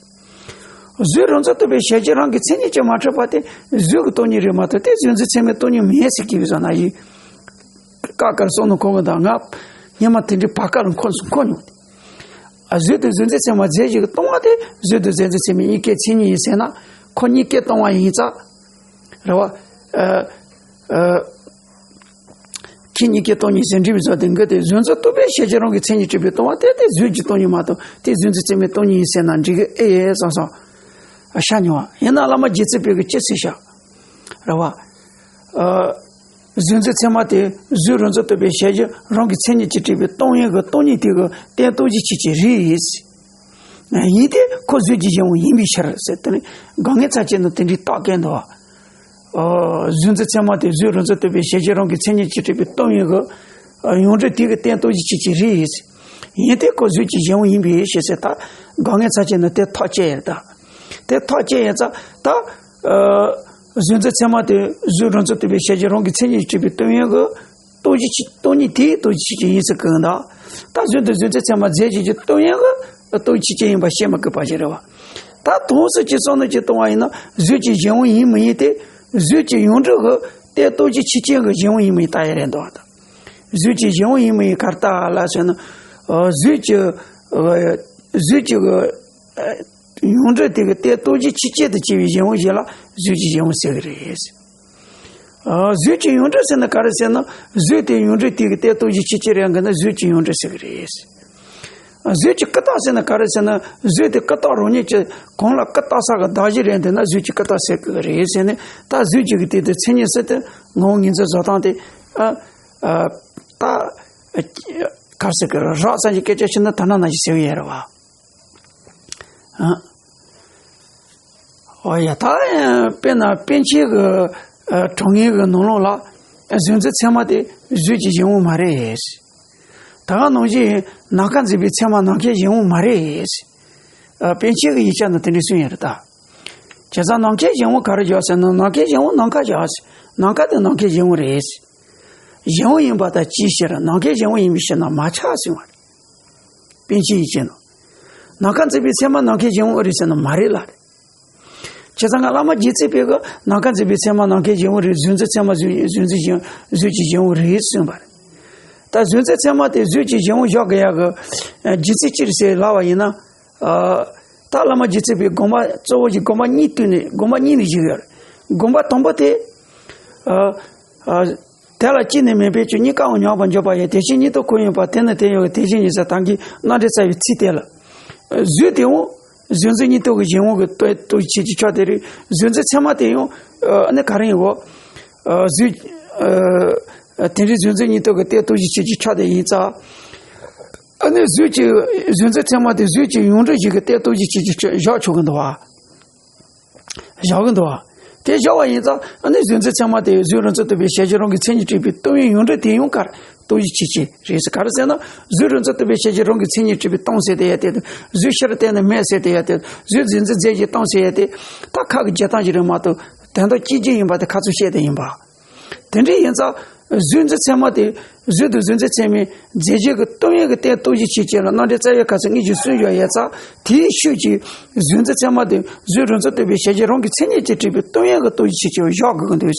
གཟུགས་རང་མཚན་རྟོག་པའི་ཞལ་གྱིས་རང་གི་མཚན་ཉིད་ཀྱིས་མ་གྲུབ་པ་དེ་གཟུགས་ཀྱི་སྟོང་ཉིད་རེད་མ་གཏོགས་དེ་གཟུགས་འཛིན་ཚད་མའི་སྟོང་ཉིད་མིན་ཟེར་གྱི་བཟོ་ན་ཞིག་ཀ་ཀར་སོང་ནས་གོ་གི་དང་ང་སྔོན་མ་དེ་འདྲའི་བར་སྐབས་ལ་འཁོར་སོང་འཁོར་མྱོང་། ཨ། གཟུགས་དང་གཟུགས་འཛིན་ཚད་མ་རྫས་བརྒྱད་ཀྱི་སྟོང་པ་དེ་གཟུགས་དང་གཟུགས་འཛིན་ཚད་མའི་གཉིས་ཀའི་མཚན་ཉིད་ཡིན་ཟེར་ན་ཁོ་གཉིས་ཀའི་སྟོང་པ་ཡིན་ཙང་། རེད་བ། ཨ། ཨ། ཁྱེད་གཉིས་ཀའི་སྟོང་ཉིད་ཟེར་འབྲི་བའི་བཟོ་དེ་འགོད་དེ་གཟུགས་འཛིན་རྟོག་པའི་ཞལ་གྱིས་རང་གི་མཚན་ཉིད་གྲུབ་པའི་སྟོང་པ་དེ་དེ་གཟུགས་ཀྱི་སྟོང་ཉིད་མ་གཏོགས་དེ་གཟུགས་འཛིན་ཚད་མའི་སྟོང་ཉིད་ཡིན་ཟེར་ན་འགྲིག་གི་ཨེ་ཡེ་བསམ་སོང་། ཨ། ཤ་ཉོ་བ་ཡིན་ན་བླ་མ་རྗེ་བཙུན་པས་གི་ཅི་ཟེར་ཤག་རེད་བ། ཨ། གཟུགས་འཛིན་ཚད་མ་དེ་གཟུགས་རང་མཚན་རྟོག་པའི་ཞལ་གྱིས་རང་གི་མཚན་ཉིད་ཀྱིས་གྲུབ་པའི་སྟོང་ཉིད་ཀྱི་སྟོང་ཉིད་དེ་གི་རྟེན་སྟོང་གཞི་ཆོས་ཅན་རེད། ཡིན་ཏེ་ཁོ་གཟུགས་ཀྱི་གཞན་དབང་ཡིན་པའི་ཕྱིར་ཟེར་དེ་ནི་དཀའ་ངལ་ཚ་ཅན་ནི་དེ་འདྲའི་རྟགས་བཀོད་འདུག་བ། ཨ། གཟུགས་འཛིན་ཚད་མ་དེ་གཟུགས་རང་མཚན་རྟོག་པའི་ཞལ་གྱིས་རང་གི་མཚན་ཉིད་ཀྱིས་གྲུབ་པའི་སྟོང་ཉིད་ཀྱི་ཡོངས་གྲུབ་དེ་གི་རྟེན་སྟོང་གཞི་ཆོས་ཅན་རེད། ཡིན་ཏེ་ཁོ་གཟུགས་ཀྱི་གཞན་དབང་ཡིན་པའི་ཕྱིར་ཟེར་ད་དཀའ་ངལ་ཚ་ཅན་ནི་དེ་ཐག་བཅད་ཡོད་ད། དེ་ཐག་བཅད་ཡོད་ཙང་ད། གཟུགས་འཛིན་ཚད་མ་དེ་གཟུགས་རང་མཚན་རྟོག་པའི་ཞལ་གྱིས་རང་གི་མཚན་ཉིད་སྒྲུབ་པའི་སྟོང་ཉིད་ཀྱི་སྟོང་ཉིད་དེ་སྟོང་ཉིད་ཆོས་ཅན་ཡིན་ཟེར་གི་འདུག་ད་གཟུགས་དེ་གཟུགས་འཛིན་ཚད་མ་རྫས་གཅིག་གི་སྟོང་ཉིད་ཀྱི་སྟོང་ཆོས་ཅན་ཡིན་པ་བཤད་མི་དགོས་པ་ཞིག་རེད་བ། ད་དོན་སུ་ཅིག་བསམ་བློ་ཅིག་གཏོང་བ་ཡིན་ན་གཟུགས་ཀྱི་གཞན་དབང་ཡིན་མི་ཡིན་དེ་གཟུགས་ཀྱི་ཡོངས་གྲུབ་ཀྱི་གཏན་སྟོང་ཆོས་ཅན་གྱི་གཞན་དབང་ཡིན་མི་ཡིན་ལྟ་ཡ་རེད་འདུག་ད་གཟུགས་ཀྱི་གཞན་དབང་ཡིན་མི་ཡིན་ག་རེ་ལྟ་ལ་ཟེར་ན། གཟུགས་ཀྱི་གཟུགས་ཀྱི་ཡོངས་གྲུབ་དེ་གི་གཏན་སྟོང་ཆོས་ཅན་དུ་སྐྱེ་བའི་གཞན་དབང་ཞིག་ལ་གཟུགས་ཀྱི་གཞན་དབང་ཟེར་གི་རེད། གཟུགས་ཀྱི་ཡོངས་གྲུབ་ཟེར་ན་ག་རེ་ཟེར་ན་གཟུགས་དེ་ཡོངས་གྲུབ་དེ་གི་གཏན་སྟོང་ཆོས་ཅན་རེད་འགི་ན་གཟུགས་ཀྱི་ཡོངས་གྲུབ་ཟེར་གི་རེད། གཟུགས་ཀྱི་ཀུན་བརྟགས་ཟེར་ན་ག་རེ་ཟེར་ན་གཟུགས་དེ་ཀུན་བརྟགས་རང་ཉིད་ཀྱི་གང་ལ་ཀུན་བརྟགས་ས་གི་གདགས་གཞི་རེད་འདི་ན་གཟུགས་ཀྱི་ཀུན་བརྟགས་ཟེར་གི་རེད་ཟེར་ནས། ད་གཟུགས་ཀྱི་གི་དེ་དེ་མཚན་ཉིད་ཟེར་དེ་ངོ་བོ་ངོས་འཛིན་བཟོ་སྟངས་དེ་ཨ་ཨ་ད་ག་རེ་ཟེར་གི་རེད། རགས་ཙམ་གྱི་སྐད་ཆ་བཤད་ན་ད་ན་ན་ཞིག་ཟེར་བ་ཡོད་རེད་བ། ཨ། ཨོ་ཡ། ད་དཔེར་ན་པཎ་ཆེན་གྱི་ཨ་གྲངས་ངེས་ཀྱི་ནང་ལོགས་ལ་གཟུགས་འཛིན་ཚད་མ་དེ་གཟུགས་ཀྱི་གཞན་དབང་མ་རེད། ད་ག་ནང་བཞིན་ནམ་མཁའ་འཛིན་པའི་ཚད་མ་ནམ་མཁའི་གཞན་དབང་མ་རེད། ཨ་པཎ་ཆེན་གྱི་ཡིག་ཆ་ནང་དེ་འདྲ་གསུངས་ཡོད་རེད་ད། བྱས་ཙང་ནམ་མཁའི་གཞན་དབང་ག་རེ་བཞག་ཟེར་ན་ནམ་མཁའི་གཞན་དབང་ནམ་མཁའ་བཞག་ཟེར། ནམ་མཁའ་དེ་ནམ་མཁའི་གཞན་དབང་རེད། གཞན་དབང་ཡིན་པ་དང་ཅིའི་ཕྱིར་ནམ་མཁའི་གཞན་དབང་ཡིན་པའི་ཕྱིར་ན་མ་ཆགས་གསུངས་པ་རེད། པཎ་ཆེན་ཡིག་ཆའི་ནང་། ནམ་མཁའ་འཛིན་པའི་ཚད་མ་ནམ་མཁའི་གཞན་དབང་རེད་ཟེར་ན་མ་རེད་ལ་རེད། བྱས་ཙང་ང་བླ་མ་རྗེ་བཙུན་པས་གི་ནམ་མཁའ་འཛིན་པའི་ཚད་མ་ནམ་མཁའི་གཞན་དབང་རེད། གཟུགས་འཛིན་ཚད་མ་གཟུགས་གཟུགས་འཛིན་གཞན་གཟུགས་ཀྱི་གཞན་དབང་རེད་གསུངས་པ་རེད། ད་གཟུགས་འཛིན་ཚད་མ་དེ་གཟུགས་ཀྱི་གཞན་དབང་བཞག་དགོས་ཡག་གི་རྒྱུ་མཚན་ཅི་རེད་ཟེར་ལབ་པ་ཡིན་ན། ཨ་ད་བླ་མ་རྗེ་བཙུན་པས་དགོངས་པ་གཙོ་བོ་ཞིག་དགོངས་པ་གཉིས་བསྟན་ནས་དགོངས་པ་གཉིས་ནས་བཞེངས་ཡོད་རེད། དགོངས་པ་དང་པོ་དེ། ཨ་ཨ། དེ་ལ་སྐྱེས་ནས་མིན་པའི་ཆོས་གཉིས་ཀའང་ཉམས་པར་འཇོག་པ་ཡི། དེ་བཞིན་གཉིས་སྟོབས་ཀུན་ཡོད་པ། དེ་ནི་དེ་ཡོད་དེ་བཞིན་ཉིད་ཟེར་དང་གི་རྣམ་འགྲེལ་རྩ་བའི་ཚིག་དེ་ལ། གཟུགས་དེའང་གཟུགས་འཛིན་གཉིས་སྟོབས་ཀྱི་གཞན་དབང་གི་སྟོབས་ཀྱི་ཆོས་ཀྱི་ཕྱོགས་དེ་རེད། གཟུགས་འཛིན་ཚད་མ་དེ་ཡང་ཨ་ནི་ག་རེ་ཡིན་གོ། གཟུགས་དེ་འདྲའི་གཟུགས་འཛིན་གཉིས་སྟོབས་ཀྱི་སྟོབས་ཀྱི་ཆོས་ཀྱི་ཕྱོགས་དེ་ཡིན་ཙང་། ཨ་ནི་གཟུགས་ཀྱི་གཟུགས་འཛིན་ཚད་མ་དེ་གཟུགས་ཀྱི་ཡོངས་གྲུབ་ཞིག་གི་སྟོབས་ཀྱི་ཆོས་ཀྱི་ཕྱོགས་བཞག་ཆོག་གི་འདུག་བ། བཞག་གི་འདུག་བ། དེ་བཞག་པ་ཡིན་ཙང་ཨ་ནི་གཟུགས་འཛིན་ཚད་མ་དེ་གཟུགས་རང་མཚན་རྟོག་པའི་ཞལ་གྱིས་རང་གི་མཚན་ཉིད་སྒྲུབ་པའི་སྟོང་ཉིད་ཡོངས་གྲུབ་དེ་ཡང་གར་སྟོང་གཞི་ཆོས་ཅན་རེད་ཟེར། ག་རེ་ཟེར་ན་གཟུགས་རང་མཚན་རྟོག་པའི་ཞལ་གྱིས་རང་གི་མཚན་ཉིད་སྒྲུབ་པའི་སྟོང་ཟེར་དེ་ཡ་དེ་དང་། གཟུགས་ཤེས་རབ་བརྟེན་ནས་མེད་ཟེར་དེ་ཡ་དེ་དང་། གཟུགས་འཛིན་རྫས་ཀྱི་སྟོང་ཟེར་ཡ་དེ། ད་ཁ་གི་རྒྱག་སྟངས་ཞིག་རེད་མ་གཏོགས་དོན་དག་སྤྱི་རྒྱུ་ཡིན་པ་དེ་ཁ་ཚུར་བཤད་དེ་ཡིན་པ། དེ་འདྲ་ཡིན་ཙང་། གཟུགས་འཛིན་ཚད་མ་དེ་གཟུགས་དང་གཟུགས་འཛིན་ཚད་མའི་རྫས་གཞན་གྱི་སྟོང་ཉིད་ཀྱི་རྟེན་སྟོང་གཞི་ཆོས་ཅན་ལ་རྣམ་འགྲེལ་རྩ་བའི་ཁ་སང་ངེས་ཀྱི་གསུང་བཞག་ཡོད་ཙང་དེའི་ཤུགས་ཀྱིས་གཟུགས་འཛིན་ཚད་མ་དེ་གཟུགས་རང་མཚན་རྟོག་པའི་ཞལ་གྱིས་རང་གི་མཚན་ཉིད་ཀྱིས་གྲུབ་པའི་སྟོང་ཉིད་ཀྱི་སྟོང་གཞི་ཆོས་ཅན་བཞག་དགོས་ཀྱི་འདུག་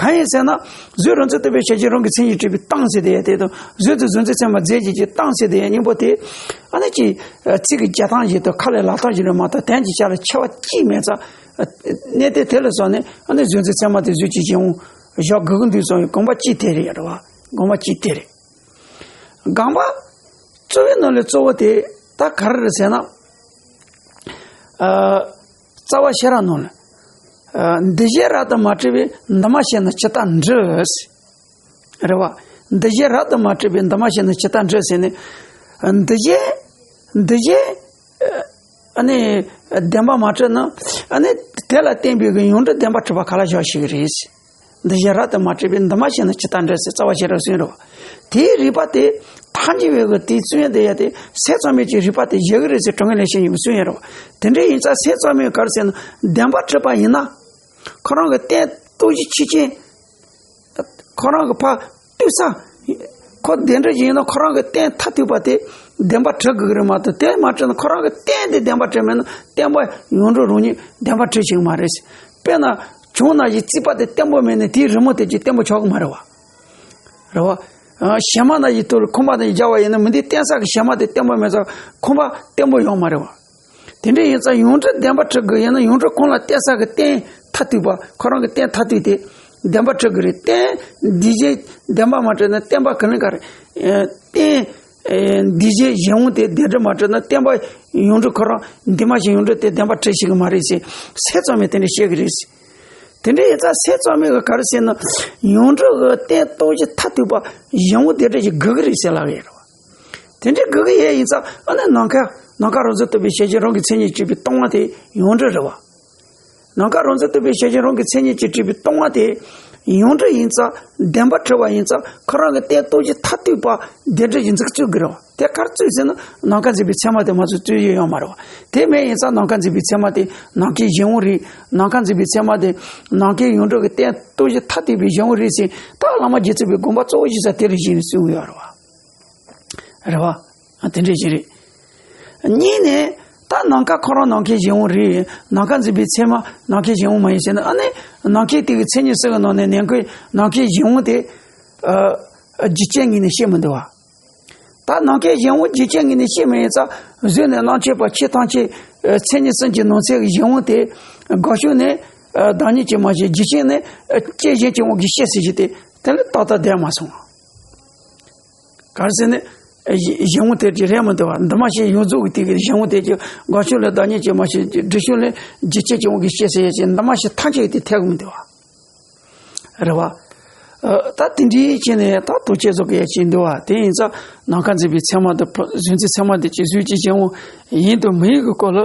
གང་ཡིན་ཟེར་ན་གཟུགས་རང་མཚན་རྟོག་པའི་ཞལ་གྱིས་རང་གི་མཚན་ཉིད་གྲུབ་པའི་སྟོང་ཟེར་དེ་ཡ་དེ་དང་གཟུགས་དང་གཟུགས་འཛིན་ཚད་མ་རྫས་གཞན་གྱི་སྟོང་ཟེར་དེ་ཡ་གཉིས་པོ་དེ་ཨ་ནི་ཅིག་ཚིག་གི་རྒྱག་སྟངས་ཤིག་དང་ཁ་ལས་ལབ་སྟངས་ཤིག་རེད་མ་གཏོགས་དོན་གྱི་ཆ་ལ་ཁྱད་པར་ཅིག་མེད་ཙང་། གནད་དོན་དེ་ལ་བསམས་ནས་ཨ་ནི་གཟུགས་འཛིན་ཚད་མ་དེ་གཟུགས་ཀྱི་གཞན་དབང་བཞག་དགོས་ཀྱི་འདུག་བསམ་པའི་དགོངས་པ་གཅིག་དེ་རེད་རེད་བ། དགོངས་པ་གཅིག་དེ་རེད། དགོངས་པ་གཙོ་བོའི་ནང་ལས་གཙོ་བོ་དེ་ད་ག་རེ་རེད་ཟེར་ན། ཨ། རྩ་བ་ཤེས་རབ་ནང་ལ། ཨ། འདུ་བྱེད་རབ་ཏུ་མ་གྲུབ་པས་འདུས་མ་བྱས་ན་ཇི་ལྟར་འགྲུབ། རེད་བ། འདུ་བྱེད་རབ་ཏུ་མ་གྲུབ་པས་འདུས་མ་བྱས་ན་ཇི་ལྟར་འགྲུབ་ཟེར་ནས། འདུ་བྱེད། འདུ་བྱེད། ཨ་ནི། བདེན་པ་མ་གྲུབ་ན། ཨ་ནི། དེ་ལ་བརྟེན་པའི་གི་ཡོངས་གྲུབ་བདེན་པ་གྲུབ་པ་ག་ལ་བཞག་ཤེས་ཀྱི་རེད། འདུ་བྱེད་རབ་ཏུ་མ་གྲུབ་པས་འདུས་མ་བྱས་ན་ཇི་ལྟར་འགྲུབ་ཟེར་རྩ་བ་ཤེས་རབ་གསུངས་རེད་བ། དེའི་རིགས་པ་དེ་ཐལ་འགྱུར་བའི་གི་དེའི་བཙུན་དེ་ཡ་དེ་སེམས་ཙམ་མའི་གི་རིགས་པ་དེ་བཞག་གི་རེད་ཟེར་དྲང་ངེས་ལེགས་བཤད་སྙིང་པོ་གསུངས་ཡོད་རེད་བ། དེ་འདྲ་ཡིན་ཙང་སེམས་ཙམ་མའི་ག་རེ་ཟེར་ན་བདེན་པ་གྲུབ་པ་ཡིན་ན། ཁོ་རང་གི་རྟེན་སྟོང་གཞི་ཆོས་ཅན། ཁོ་རང་གི་ཕར་ལྟོས་ས། ཁོ་བདེན་གྲུབ་ཅིག་ཡིན་ན་ཁོ་རང་གི་རྟེན་མཐར་ཐུག་པ་དེ་བདེན་པ་གྲུབ་དགོས་ཀྱི་རེད་མ་གཏོགས་དེ་མ་གྲུབ་ན་ཁོ་རང་གི་རྟེན་དེ་བདེན་པ་གྲུབ་མེད་ན་བརྟེན་པ་ཡོངས་གྲུབ་རང་ཉིད་བདེན་པ་གྲུབ་ཤེས་ཀྱི་མ་རེད། དཔེར་ན་གྱང་ནང་བཞིན་རྩིག་པ་དེ་བརྟན་པོ་མེད་ན་དེའི་རི་མོ་དེ་ཅིག་བརྟན་པོ་ཆགས་ཀྱི་མ་རེད་བ། རེད་བ། ཨ། བྱེ་མ་ནང་བཞིན་དུ་ཁང་པ་དེ་སྦྱར་བ་ཡིན་ན་མི་འདི་བརྟེན་ས་གི་བྱེ་མ་དེ་བརྟན་པོ་མེད་ཙང་ཁང་པ་བརྟན་པོ་ཡོང་མ་རེད་བ། དེ་འདྲ་ཡིན་ཙང་ཡོངས་གྲུབ་བདེན་པ་གྲུབ་དགོས་ཡིན་ན་ཡོངས་གྲུབ་གང་ལ་བརྟེན་ས་གི་རྟེན་མཐར་ཐུག་པ་ཁོ་རང་གི་རྟེན་མཐར་ཐུག་དེ་བདེན་པ་གྲུབ་དགོས་རེད། རྟེན་འདུས་བྱས་བདེན་པ་མ་གྲུབ་ན་བརྟེན་པ་ག་ནས་ག་རེད། རྟེན་འདུས་བྱས་གཞན་དབང་དེ་བདེན་གྲུབ་མ་གྲུབ་ན་བརྟེན་པ་ཡོངས་གྲུབ་ཁོ་རང་འདུས་མ་བྱས་ཡོངས་གྲུབ་དེ་བདེན་པ་གྲུབ་ཤེས་ཀྱི་མ་རེད་ཟེར་སེམས་ཙམ་མས་དེ་འདྲ་བཤད་ཀྱི་རེད། དེ་འདྲ་ཡིན་ཙང་སེམས་ཙམ་མས་ག་རེ་ཟེར་ན་ཡོངས་གྲུབ་ཀྱི་རྟེན་སྟོང་གཞི་མཐར་ཐུག་པ་གཞན་དབང་དེ་འདྲ་ཞིག་དགོས་ཀྱི་རེད་ཟེར་ལབ་ཡོད་རེད་བ། དེ་འདྲའི་དགོས་ཀྱི་ཡོད་ཡིན་ཙང་ཨ་ནི་ནམ་མཁའ་ནམ་མཁའ་རང་མཚན་རྟོག་པའི་ཞལ་གྱིས་རང་གི་མཚན་ཉིད་སྒྲུབ་པའི་སྟོང་པ་དེ་ཡོངས་གྲུབ་རེད་བ། ནམ་མཁའ་རང་མཚན་རྟོག་པའི་ཞལ་གྱིས་རང་གི་མཚན་ཉིད་ཀྱིས་སྒྲུབ་པའི་སྟོང་པ་དེ་ ཡོངས་གྲུབ་ཡིན་ཙང་བདེན་པ་འཁྲུལ་བ་ཡིན་ཙང་ཁོ་རང་གི་རྟེན་སྟོབས་བཞི་མཐར་ཐུག་པ་བདེན་གྲུབ་ཀྱི་འཛིན་རྩོད་དགོས་རེད་བ། དེ་ག་རེ་རྩོད་ཟེར་ན་ནམ་མཁའ་འཛིན་པའི་ཚད་མ་དེ་མ་གཏོགས་རྩོད་ཡུལ་ཡོད་མ་རེད་བ། དེ་མེད་ཡིན་ཙང་ནམ་མཁའ་འཛིན་པའི་ཚད་མ་དེ་ནམ་མཁའི་གཞན་དབང་རེད། ནམ་མཁའ་འཛིན་པའི་ཚད་མ་དེ་ནམ་མཁའི་ཡོངས་གྲུབ་ཀྱི་རྟེན་སྟོབས་བཞི་མཐར་ཐུག་པའི་གཞན་དབང་རེད་ཟེར། ད་བླ་མ་རྗེ་བཙུན་པའི་དགོངས་པ་གཙོ་བོ་ཞིག་ས་དེ་རེད་ཟེར་ནས་གསུངས་ཡོད་རེད་བ། རེད་བ། ཨ། དེ་འདྲས་ཞིག་རེད། གཉིས་ནས་ད་ནམ་མཁའ་ཁོ་རང་ནམ་མཁའི་གཞན་དབང་རེད། ནམ་མཁའ་འཛིན་པའི་ཚད་མ་ནམ་མཁའི་གཞན་དབང་མ་ཡིན་ཟེར་ན། ཨ་ནི་ནམ་མཁའི་དེ་གི་མཚན་ཉིད་གསུམ་གྱི་ནང་ནས་ནམ་མཁའི་ནམ་མཁའི་གཞན་དབང་དེ་ཨ་རྒྱུ་རྐྱེན་ངོས་ནས་བཤད་མི་འདུག་བ། ད་ནམ་མཁའི་གཞན་དབང་རྒྱུ་རྐྱེན་ངོས་ནས་བཤད་མི་ཡིན་ཙང་གཟུགས་ནས་རྣམ་མཁྱེན་པ་ཆོས་ཐམས་ཅད་ཨ་མཚན་ཉིད་གསུམ་གྱི་ནང་ཚན་གྱི་གཞན་དབང་དེ་དགག་བྱུང་ནས་ཨ་བདག་ཉིད་ཀྱིས་མ་བྱས། རྒྱུ་རྐྱེན་ནི་ཨ་རྐྱེན་གཞན་གྱི་དབང་གིས་སྐྱེ་ཟེར་རྒྱུ་དེ་དེ་ལ་ཏག་ཏག་བསྡད་མ་སོང་བ། ག་རེ་ཟེར་ན། གཞན་དབང་དེ་ཅིག་རེད་མི་འདུག་བ། འདུས་མ་བྱས་ཡོངས་རྫོགས་ཀྱི་དེ་གི་གཞན་དབང་དེ་ཅིག་དགག་བྱ་ལ་བདག་ཉིད་ཀྱིས་མ་བྱས། སྒྲུབ་བྱ་ལ་རྒྱུ་རྐྱེན་གྱི་དབང་གིས་སྐྱེ་ཟེར་ཡ་ཅིག་འདུས་མ་བྱས་ཐམས་ཅད་ཀྱི་དེ་འཐད་གི་མི་འདུག་བ། རེད་བ། ཨ། ད་དེ་འདྲའི་ཅིག་ནས་ད་དོགས་གཅོད་བཟོ་གི་ཡ་ཅིག་འདུག་བ། དེ་ཡིན་ཙང་ནམ་མཁའ་འཛིན་པའི་ཚད་མ་དེ་ཕ་གཟུགས་འཛིན་ཚད་མ་དེ་ཅིག་གཟུགས་ཀྱི་གཞན་དབང་ཡིན་དང་མིན་གྱི་སྐོར་ལ།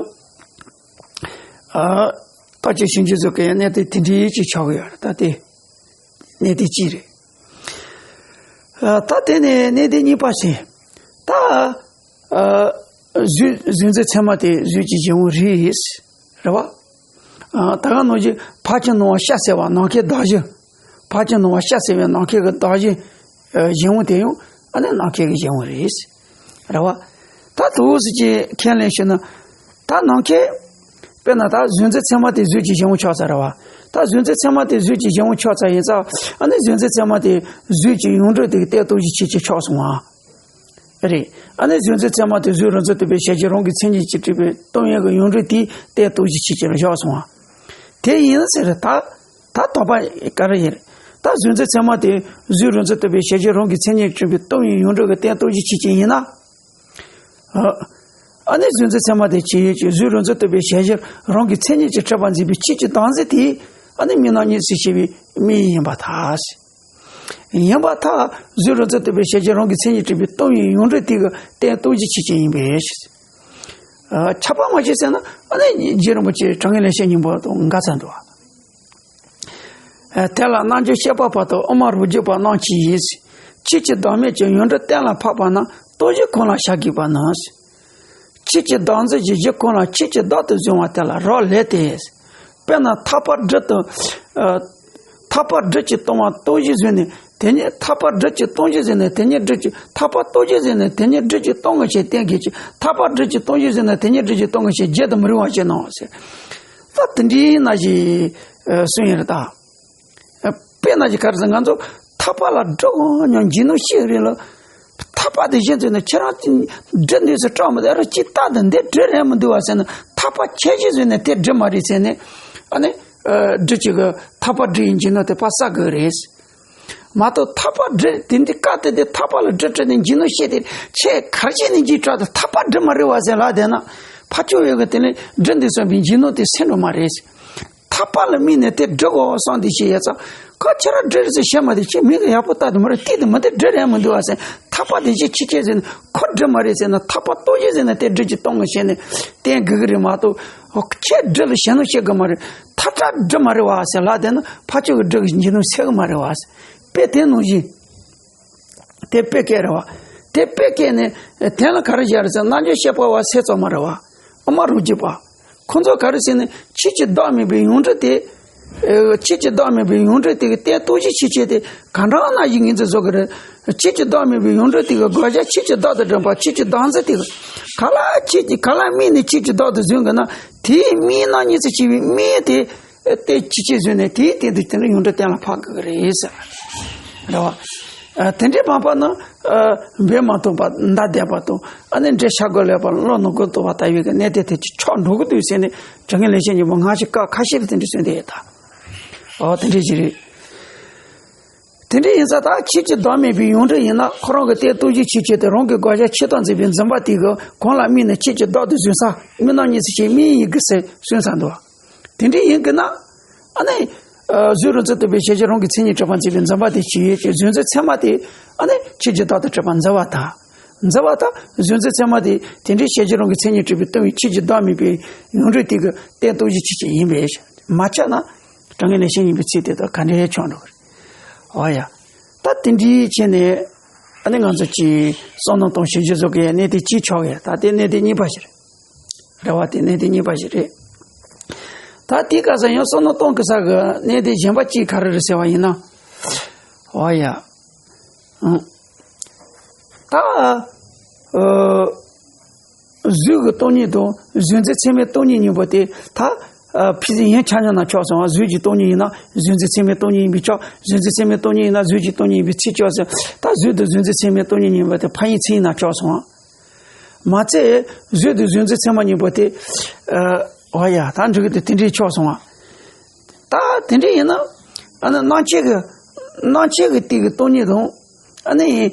ཨ། བརྟག་དཔྱད་ཞིབ་འཇུག་བཟོ་གི་ཡ་གནད་དོན་དེ་འདྲའི་ཅིག་ཆགས་གི་ཡོད་རེད། ད་དེ། གནད་དོན་གཅིག་རེད། ཨ། ད་དེ་ནས་གནད་དོན་གཉིས་པ་ཞིག་ད། ཨ། གཟུགས་གཟུགས་འཛིན་ཚད་མ་དེ་གཟུགས་ཀྱི་གཞན་དབང་རེད། རེད་བ། ཨ། ད་ག་ནང་བཞིན་ཕར་ཕྱིན་སྣང་བ་ཤ་ཟེར་བ་ནམ་མཁའི་གདགས་གཞི། ཕར་ཕྱིན་སྣང་བ་ཤ་ཟེར་བའི་ནམ་མཁའི་གི་གདགས་གཞི། ཨ། གཞན་དབང་དེ་ཡང་ཨ་ནི་ནམ་མཁའི་གི་གཞན་དབང་རེད། རེད་བ། ད་དུ་ཟེར་གྱི་ཁས་ལེན་ཞུ་ན། ད་ནམ་མཁའི། དཔེར་ན་ད་གཟུགས་འཛིན་ཚད་མ་དེ་གཟུགས་ཀྱི་གཞན་དབང་ཆགས་ཚར་རེད་བ། ད་གཟུགས་འཛིན་ཚད་མ་དེ་གཟུགས་ཀྱི་གཞན་དབང་ཆགས་ཚར་ཡིན་ཙང་། ཨ་ནི་གཟུགས་འཛིན་ཚད་མ་དེ་གཟུགས་ཀྱི་ཡོངས་གྲུབ་དེ་གི་རྟེན་སྟོབས་བཞི་ཆོས་ཅན་ཆགས་སོང་བ། རེད། ཨ་ནི་གཟུགས་འཛིན་ཚད་མ་དེ་གཟུགས་རང་འཛིན་རྟོག་པའི་གཞལ་བྱ་རང་གི་མཚན་ཉིད་ཀྱིས་གྲུབ་པའི་སྟོང་ཉིད་ཀྱི་ཡོངས་གྲུབ་དེའི་རྟེན་སྟོབས་བཞི་ཆོས་ཅན་ལ་བཞག་སོང་བ། དེ་ཡིན་ཟེར། ད་ད་དོགས་པ་ག་རེ་ཡིན། ད་གཟུགས་འཛིན་ཚད་མ་དེ་གཟུགས་རང་འཛིན་རྟོག་པའི་གཞལ་བྱ་རང་གི་མཚན་ཉིད་ཀྱིས་གྲུབ་པའི་སྟོང་ཉིད་ཡོངས་གྲུབ་ཀྱི་རྟེན་སྟོབས་བཞི་ཆོས་ཅན་ཡིན་ན། ཨ། ཨ་ནི་གཟུགས་འཛིན་ཚད་མ་དེ་ཆོས་ཅན། གཟུགས་རང་འཛིན་རྟོག་པའི་གཞལ་བྱ་རང་གི་མཚན་ཉིད་ཀྱིས་གྲུབ་པར་འཛིན་པའི་ཆོས་ཀྱི་བདག་འཛིན་དེ། ཨ་ནི་མིག་རྣམ་གཉིས་སུ་ཕྱེ་བའི་མིག་ཡིན་པར་ཐལ། ཡིན་པར་ཐལ། གཟུགས་རང་འཛིན་རྟོག་པའི་གཞལ་བྱ་རང་གི་མཚན་ཉིད་གྲུབ་པའི་སྟོང་ཉིད་ཡོངས་གྲུབ་དེ་གི་རྟེན་སྟོབས་བཞི་ཆོས་ཅན་ཡིན་པས། ཨ། ཁྱབ་པ་མ་ཕྱེ་ཟེར་ན། ཨ་ནི་རྗེ་རིན་པོ་ཆེ་དྲང་ངེས་ལེགས་བཤད་སྙིང་པོ་དང་འགལ་ཚར་འདུག། ཨ། དེ་ལ་རྣལ་འབྱོར་ཤེས་པ་བར་དུ་དབུ་མ་རབ་རྒྱས་པ་རྣམས་ཀྱིས། ཆོས་ཀྱི་བདག་མེད་ཀྱི་ཡོངས་གྲུབ་གཏན་ལ་ཕབ་པ་ན་རྟོགས་གཞི་གང་ལ་བཞག་དགོས་པ་ན། ཆོས་ཀྱི་བདག་འཛིན་གྱི་གཞི་གང་ལ་ཆོས་ཀྱི་བདག་ཏུ་བཟུང་བ་དེ་ལ་རག་ལས་ཏེ། དཔེར་ན་ཐག་པ་སྦྲུལ་དུ། ཨ། ཐག་པ་སྦྲུལ་གྱིས་གཏོང་བ་རྟོགས་གཞི་བཟུང་ནས་དེ་ཉིད། ཐག་པ་སྦྲུལ་གྱིས་གཏོང་གཞི་བཟུང་ནས་དེ་ཉིད་སྦྲུལ་གྱི། ཐག་པ་གཏོང་གཞི་བཟུང་ནས་དེ་ཉིད་སྦྲུལ་གྱིས་གཏོང་ངོ་ཞེས་བསྟན་དགོས་ཀྱི། ཐག་པ་སྦྲུལ་གྱིས་གཏོང་གཞི་བཟུང་ནས་དེ་ཉིད་སྦྲུལ་གྱིས་གཏོང་ངོ་ཞེས་བརྗོད་དུ་མི་རུང་བ་ཞིག་སྣང་ཟེར། ད་དེ་འདྲའི་ནང་བཞིན་གསུངས་ཡོད་རེད་ད། དཔེར་ན་ཅིག་ག་རེ་ཟེར། ང་ཚོ་ཐག་པ་ལ་སྦྲུལ་གང་ཉོན་འཇིགས་སྣང་སྐྱེ་གི་རེད་ལ། ཐག་པ་དེ་གཞི་འཛིན་ནས་ཁྱེད་རང་སྦྲུལ་འདུག་ཟེར་སྐྲག་མི་འདུག། ཨ་རོ་ཅིག་ལྟ་དང་འདི་སྦྲུལ་རེད་མི་འདུག་བ་ཟེར་ན། ཐག་པ་ཁྱེར་གཞི་འཛིན་ནས་དེ་སྦྲུལ་མ་རེད་ཟེར་ནས། ཨ་ནི་ཨ་སྦྲུལ་གཅིག་གི་ཐག་པ་སྦྲུལ་ཡིན་འཇིགས་སྣང་དེ་ཕར་བསལ་དགོས་རེད། མ་གཏོགས་ཐག་པ་སྦྲུལ་དེ་འདི་བཀག་སྟེ་དེ་ཐག་པ་ལ་སྦྲུལ་སྤྲད་ནས་འཇིགས་སྣང་སྐྱེ་དེ་ཁྱེད་ག་རེ་བྱས་ནས་འཇིགས་སྐྲག་དང་། ཐག་པ་སྦྲུལ་མ་རེད་བ་ཟེར་ལབ་བསྡད་ན། ཕར་ཕྱོགས་ཡོད་གི་དེ་ལས་སྦྲུལ་འདུག་བསམ་པའི་འཇིགས་སྣང་དེ་སེལ་འགྲོ་མ་རེད། ཐག་པ་ལ་དམིགས་ནས་དེ་སྦྲུལ་གོ་བསམ་དེ་བྱས་ཡ་ཙང་། ཁོ་ཁྱེད་རང་སྦྲུལ་རེད་ཟེར་བཤད་མ་དེ། ཁྱེད་མིག་གིས་ཡག་པོ་ལྟ་དེ་མ་རེད། ལྟས་དེ་མ་དེ་སྦྲུལ་རེད་མི་འདུག་བ་ཟེར། ཐག་པ་དེ་གཞི་ཁྱེར་གཞི་ཟེར་ན་ཁོ་སྦྲུལ་མ་རེད་ཟེར་ན། ཐག་པ་གཏོང་གཞི་ཟེར་ན་དེ་སྦྲུལ་གྱིས་གཏོང་ངོ་བྱས་ནས་བསྟན་དགོས་གི་རེད་མ་གཏོགས། ཁྱེད་སྦྲུལ་ལ་ཞེད་སྣང་སྐྱེ་གི་མ་རེད། ཐག་པ་སྦྲུལ་མ་རེད་བ་ཟེར་ལབ་བསྡད་ན་ཕར་ཕྱོགས་ཀྱི་སྦྲུལ་གྱི་འཇིགས་སྣང་སེལ་གི་མ་རེད་བ་ཟེར། དཔེ་དེ་ནང་བཞིན། དེ་དཔེ་སྐད་རེད་བ། དེ་དཔེ་སྐད་ནས་དེ་ལ་ག་རེ་བཞག་རེད་ཟེར་ན། རྣལ་འབྱོར་ཤེས་པ་བ་སྲས་གཙོ་མ་རེད་བ། དབུ་མ་རབ་རྒྱས་པ། ཁོང་ཚོ་ག་རེ་ཟེར་ན། ཆོས་ཀྱི་བདག་མེད་པའི་ཡོངས་གྲུབ་དེ། ཨེ། ཆོས་ཀྱི་བདག་མེད་པའི་ཡོངས་གྲུབ་དེ་གི་རྟེན་སྟོབས་བཞི་ཆོས་ཅན་དེ་ག་འདྲ་ན་ཞིག་ངོས་འཛིན་བཟོ་གི་རེད། ཆོས་ཀྱི་བདག་མེད་པའི་ཡོངས་གྲུབ་དེ་གི་དགག་བྱ་ཆོས་ཀྱི་བདག་ཏུ་སྒྲུབ་པ། ཆོས་ཀྱི་བདག་འཛིན་དེ་གི་ག་ལ་ཆོས་ཀྱི་ག་ལ་དམིགས་ནས་ཆོས་ཀྱི་བདག་ཏུ་བཟུང་གི་ན། དེའི་མིག་རྣམ་གཉིས་སུ་ཕྱེ་བའི་མིག་དེ། ཨེ། དེ་ཆོས་ཅན་བཟུང་ནས་དེའི་སྟེང་དུ་དེ་འདྲ་ཡོངས་གྲུབ་གཏན་ལ་ཕབ་དགོས་ཀྱི་རེད་ཟེར། རེད་བ། ཨ། དེ་འདྲའི་མ་ཕབ་ན། ཨ། འབད་མ་ཐུབ་པ་མདའ་རྡེབ་པ་དང་། ཨ་ནི་འདྲེ་ཤ་སྒོ་ལས་པ་བློ་ནོར་གོ་ཐུབ་པ་ལྟ་བུའི་གི་གནད་དོན་དེ་ཆགས་འགྲོ་གི་འདུག་ཟེར་ནས། དྲང་ངེས་ལེགས་བཤད་སྙིང་པོ་སྔ་ཕྱི་སྐབས་ཁ་ཤས་ལ་དེ་འདྲ་གསུངས་བསྡད་ཡོད་ད། ཨོ། དེ་འདྲ་ཞིག་རེད། དེ་འདྲ་ཡིན་ཙང་ད་ཆོས་ཀྱི་བདག་མེད་པའི་ཡོངས་གྲུབ་ཡིན་ན། ཁོ་རང་གི་རྟེན་སྟོབས་བཞི་ཆོས་ཅན་དེ་རང་གི་དགག་བྱ་ཆོས་ཐམས་ཅད་པའི་འཛིན་པ་དེ་གི་གང་ལ་དམིགས་ནས་ཆོས་ཀྱི་བདག་ཏུ་བཟུང་ས། མིག་རྣམ་གཉིས་སུ་ཕྱེ་མིག་ཡིན་གི་ཟེར་གསུངས་ས་འདུག། དེ་འདྲ་ཡིན་གི་ན། ཨ་ནི། ཨ། གཟུགས་རང་འཛིན་རྟོག་པའི་གཞལ་བྱ་རང་གི་མཚན་ཉིད་གྲུབ་པར་འཛིན་པའི་འཛིན་པ་དེ་ཆོས་ཅན། གཟུགས་འཛིན་ཚད་མ་དེ་ཨ་ནི་ཆོས་ཀྱི་བདག་ཏུ་གྲུབ་པར་འཛིན་པར་ཐལ། འཛིན་པར་ཐལ། གཟུགས་འཛིན་ཚད་མ་དེ་དེ་འདྲའི་གཞལ་བྱ་རང་གི་མཚན་ཉིད་གྲུབ་པའི་སྟོང་ཉིད་ཆོས་ཀྱི་བདག་མེད་པའི་ཡོངས་གྲུབ་དེ་གི་རྟེན་སྟོབས་བཞི་ཆོས་ཅན་ཡིན་པས། མ་ཆགས་ན། དྲང་ངེས་ལེགས་བཤད་སྙིང་པོའི་ཚིག་དེ་དག་ག་འདྲའི་ཆགས་འགྲོ་གི་རེད། ཨོ་ཡ། ད་དེ་འདྲའི་ཆེད་ནས་ཨ་ནི་ང་ཚོ་ཅིག་བསམ་མནོ་གཏོང་ཤེས་རྒྱུ་བཟོ་གི་གནས་དེ་གཅིག་ཆགས་ཡོད། ད་དེ་གནས་དེ་གཉིས་པ་ཞིག་རེད། རེད་བ། དེ་གནས་དེ་གཉིས་པ་ཞིག་རེད། ད་དེའི་སྐབས་སུ་ཡང་བསམ་མནོ་གཏོང་གི་ས་གི་གནས་དེ་གཞན་པ་གཅིག་ག་རེ་རེད་ཟེར་བ་ཡིན་ན། ཨོ་ཡ། ཨང་། ད་ཨ་གཟུགས་ཀྱི་སྟོང་ཉིད་དང་གཟུགས་འཛིན་ཚད་མའི་སྟོང་ཉིད་གཉིས་པོ་དེ་ད་ཨ་ཕྱི་ཡན་ཆད་ཉམས་ན་ཆགས་སོང་བ། གཟུགས་ཀྱི་སྟོང་ཉིད་ཡིན་ན་གཟུགས་འཛིན་ཚད་མའི་སྟོང་ཉིད་ཡིན་པས་ཆགས། གཟུགས་འཛིན་ཚད་མའི་སྟོང་ཉིད་ཡིན་ན་གཟུགས་ཀྱི་སྟོང་ཉིད་ཡིན་པས་ཚིག་ཆགས་སོང་། ད་གཟུགས་དང་གཟུགས་འཛིན་ཚད་མའི་སྟོང་ཉིད་གཉིས་པོ་དེ་ཕ་ཡན་ཚིག་ཡིན་ན་ཆགས་སོང་བ། མ་ཚད་གཟུགས་དང་གཟུགས་འཛིན་ཚད་མ་གཉིས་པོ་དེ་ཨ་ཨོ་ཡ་ད་འགྲིག་གི་འདུག་དེ་འདྲའི་ཆགས་སོང་བ། ད་དེ་འདྲ་ཡིན་ན། ཨ་ནི་སྣང་མཆེད་ཀྱི། སྣང་མཆེད་ཀྱི་སྟེང་གི་སྟོང་ཉིད་དང་། ཨ་ནི་